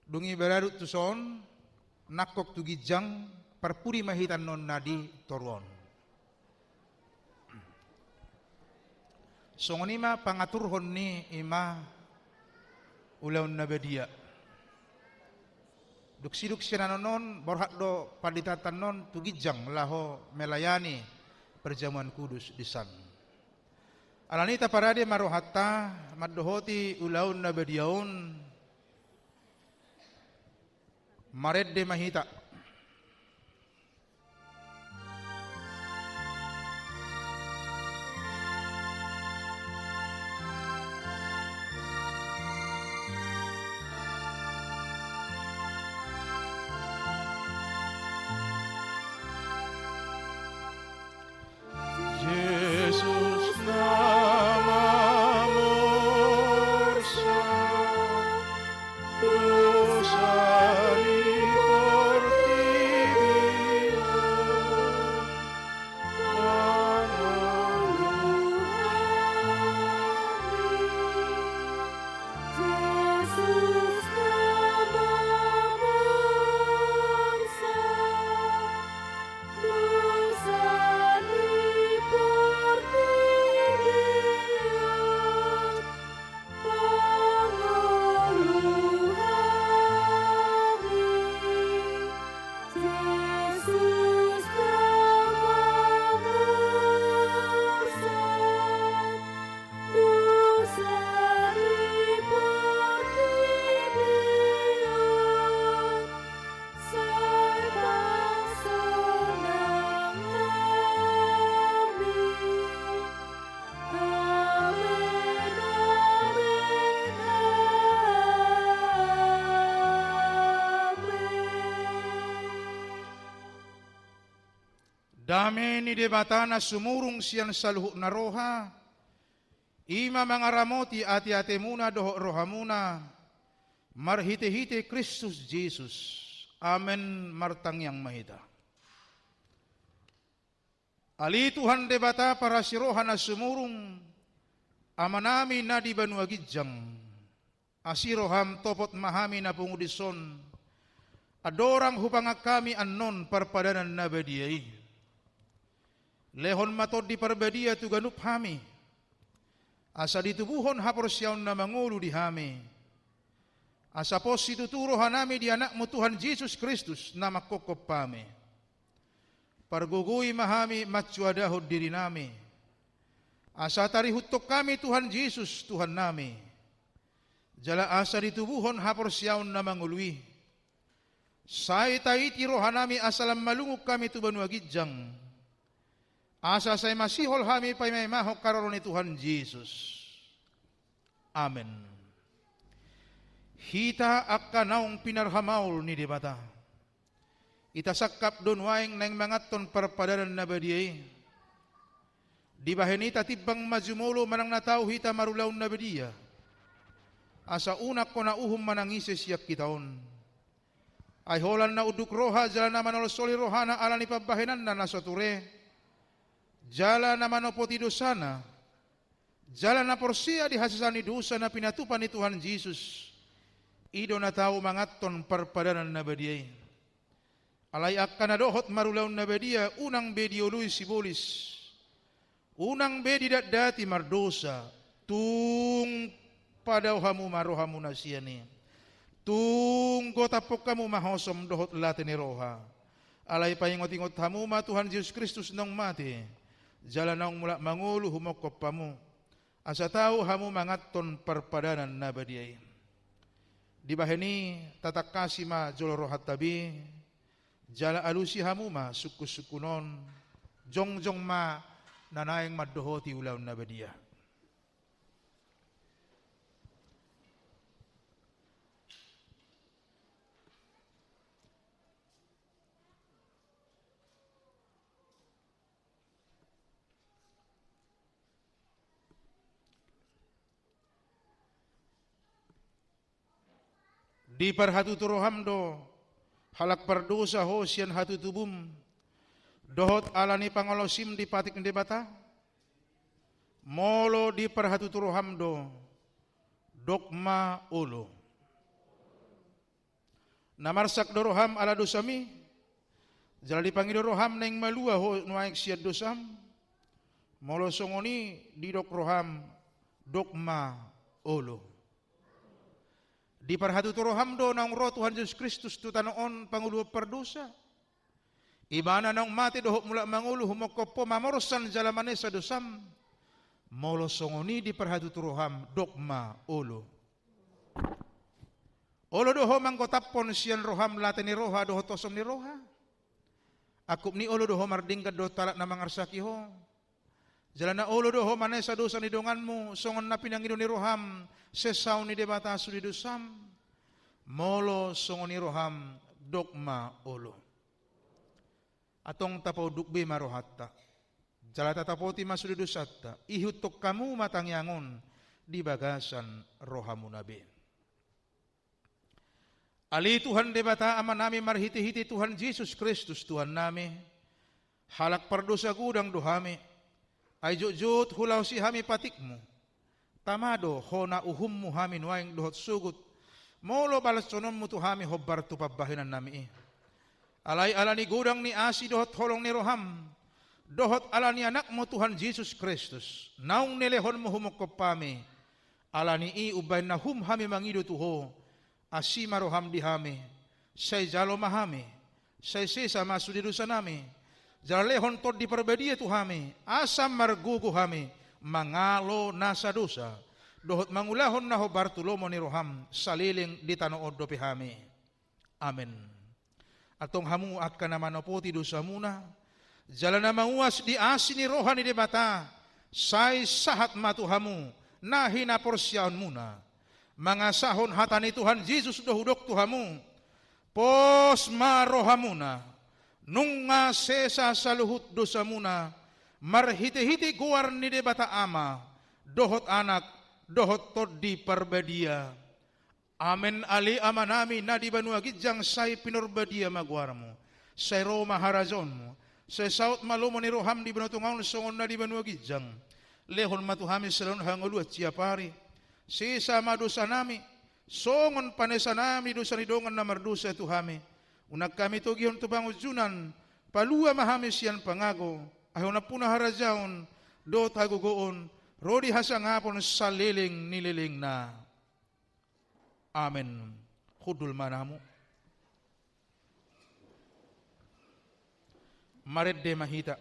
dung i baradut tuson, nangkok tu ginjang, parpudi ma hita annon na di toru on. Songon i ma pangaturhon ni i ma ulaon na badia. Dung sidung sian annon on, borhat do pandita annon tu ginjang laho melayani perjamuan kudus di san. Alani i taparade ma rohanta mandohoti ulaon na badia on. Marende ma hita. Jesus na mamorsan dosa ni portibi on, pangolu hami. Jesus na mamorsan dosa ni portibi on, pangolu hami. Jesus na mamorsan dosa ni portibi on, sai pasonang hami. Amen, amen, amen. Dame ni Debata na sumurung sian saluhutna roha, i ma mangaramoti ateatemuna dohot rohamuna, marhitehite Kristus Jesus. Amen. Martangiang ma hita. Ale Tuhan Debata parasi roha na sumurung, Amanami na di banua ginjang, asi roham topot ma hami na pungu dison, andorang hupangan hami annon parpadanan na badia i. Lehon ma Tondi Parbadia tu ganup hami, asa ditubuhon haporseaon na mangolu di hami, asa pos situtu rohanami di Anakmu Tuhan Jesus Kristus na manghophop hami. Pargogoi ma hami mansuadahon dirinami, asa tarihuthon hami Tuhan Jesus, Tuhannami. Jala asa ditubuhon haporseaon na mangolu i, sai taiti rohanami asa lam malungun hami tu banua ginjang, asa sai masihol hami paimaimahon haroro ni Tuhan Jesus. Amen. Hita angka naung pinarhamaol ni Debata, hita sangkap do nuaeng naeng manganhon parpadanan na badia i. Dibahen i tatimbang ma jumolo manang na tau hita marulaon na badia, asa unang hona uhum manang ise sian hita on. Ai holan na unduk roha jala na manolsoli rohana ala ni pambahenanna na so ture, jala na manopoti dosana, jala na porsea di hasesaan ni dosa na pinatupa ni Tuhan Jesus, i do na tau manganhon parpadanan na badia i. Alai angka na dohot marulaon na badia, unang be dioloi sibolis, unang be didatdati mardosa, tung padao hamu ma rohamuna sian i. Tung gotaphon hamu ma hosom dohot late ni roha. Alai paingotingot hamu ma Tuhan Jesus Kristus naung mate, jala naung mulak mangolu humongkop hamu, asa tau hamu manganhon parpadanan na badia i. Dibahen i tatangkasi ma jolo rohanta be, jala alusi hamu ma sungkunsungkun on, jongjong ma na naeng mandohoti ulaon na badia. Diparhatutu roham do halak pardosa ho sian hatutubum, dohot ala ni pangolosim di patik ni Debata? Molo diparhatutu roham do, dok ma olo. Na marsak do roham ala dosami, jala dipangido roham naeng malua ho nuaeng sian dosam. Molo songon i didok roham, dok ma olo. Diparhatutu roham do naung ro Tuhan Jesus Kristus tu tano on pangoluhon pardosa. Ibana naung mate dohot mulak mangolu humongkop ho mamorsan jala manesa dosam. Molo songon i diparhatutu roham, dok ma olo. Olo do ho manggotaphon sian roham late ni roha dohot hosom ni roha. Angkup ni olo do ho mardinggan dohot halak na mangarsaki ho. Jala na olo do ho manesa dosa ni donganmu songon na pinangido ni roham sesaon ni Debata sude dosam. Molo songon i roham, dok ma olo. Antong tapaunduk be ma rohanta, jala tatapoti ma sude dosanta, ihuthon hamu ma tangiang on di bagasan rohamuna be. Ale Tuhan Debata Amanami, marhitehite Tuhan Jesus Kristus Tuhannami, halak pardosa godang do hami. Ai jotjot hulaosi hami patikmu. Tama do hona uhummu hami nuaeng dohot sogot, molo balashononmu tu hami hombar tu pambahenannami i. Alai ala ni godang ni asi dohot holong ni roham, dohot ala ni Anakmu Tuhan Jesus Kristus naung nilehonmu humongkop hami, ala ni i umbahen na hum hami mangido tu ho, asi ma roham di hami, sai jalo ma hami, sai sesa ma sude dosanami, jala lehon Tondi Parbadia tu hami asa margogo hami mangalo nasa dosa, dohot mangulahon na hombar tu lomo ni roham saleleng di tano on dope hami. Amen. Antong hamu angka na manopoti dosamuna jala na mauas di asi ni roha ni Debata, sai sahat ma tu hamu na hinaporseaonmuna. Mangasahon hata ni Tuhan Jesus do hudok tu hamu: Pos ma rohamuna, nunga sesa saluhut dosamuna, marhitehite goar ni Debata Ama, dohot Anak, dohot Tondi Parbadia. Amen. Ale Amanami na di banua ginjang, sai pinarbadia ma goarmu. Sai ro ma harajaonmu. Sai saut ma lomo ni roham di banua tonga on songon na di banua ginjang. Lehon ma tu hami siala ni hangoluan siapari. Sesa ma dosanami songon panesanami dosa ni dongan na mardosa tu hami. Unang hami togihon tu pangunjunan. Palua ma hami sian pangago. Ai honampuna harajaon dohot hagogoon ro di hasangapon saleleng ni lelengna. Amen. Hundul ma hamu. Marende ma hita.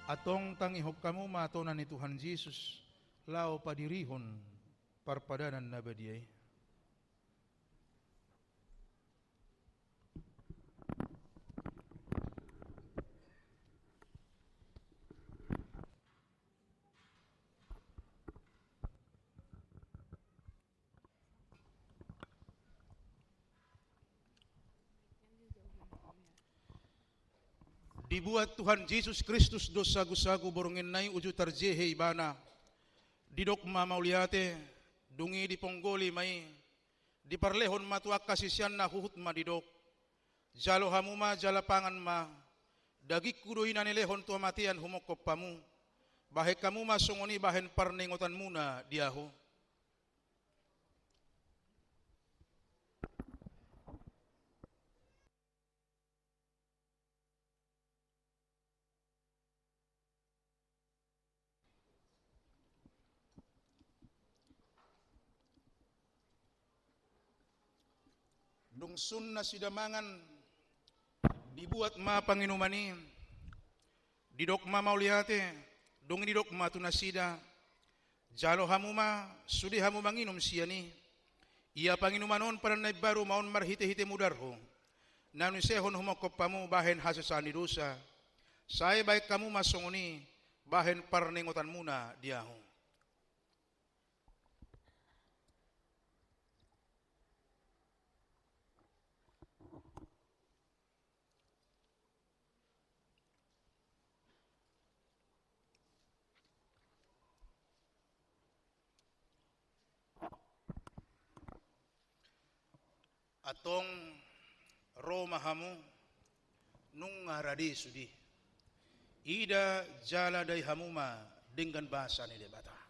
Antong tangihon hamu ma tona ni Tuhan Jesus laho padirihon parpadanan na badia i. Dibuat Tuhan Jesus Kristus do sagusagu bornginna i uju tarjehe Ibana. Didok ma mauliate, dung i diponggoli ma i, diparlehon ma tu angka siseanna huhut ma didok: Jalo hamu ma jala pangan ma, dagingku do i na nilehon tu hamatean humongkop hamu. Bahen hamu ma songon i bahen parningotanmuna di ahu. Dung sun nasida mangan, dibuat ma panginuman i, didok ma mauliate, dung i didok ma tu nasida, jalo hamu ma, sude hamu manginum sian i. Ia panginuman on padan na imbaru ma on marhitehite mudarhu, na niusehon humongkop hamu bahen hasesaan ni dosa. Sai bahen hamu ma songon i, bahen parningotanmuna di ahu. Antong ro ma hamu, nunga rade sude. Ida jala dai hamu ma denggan basa ni Debata.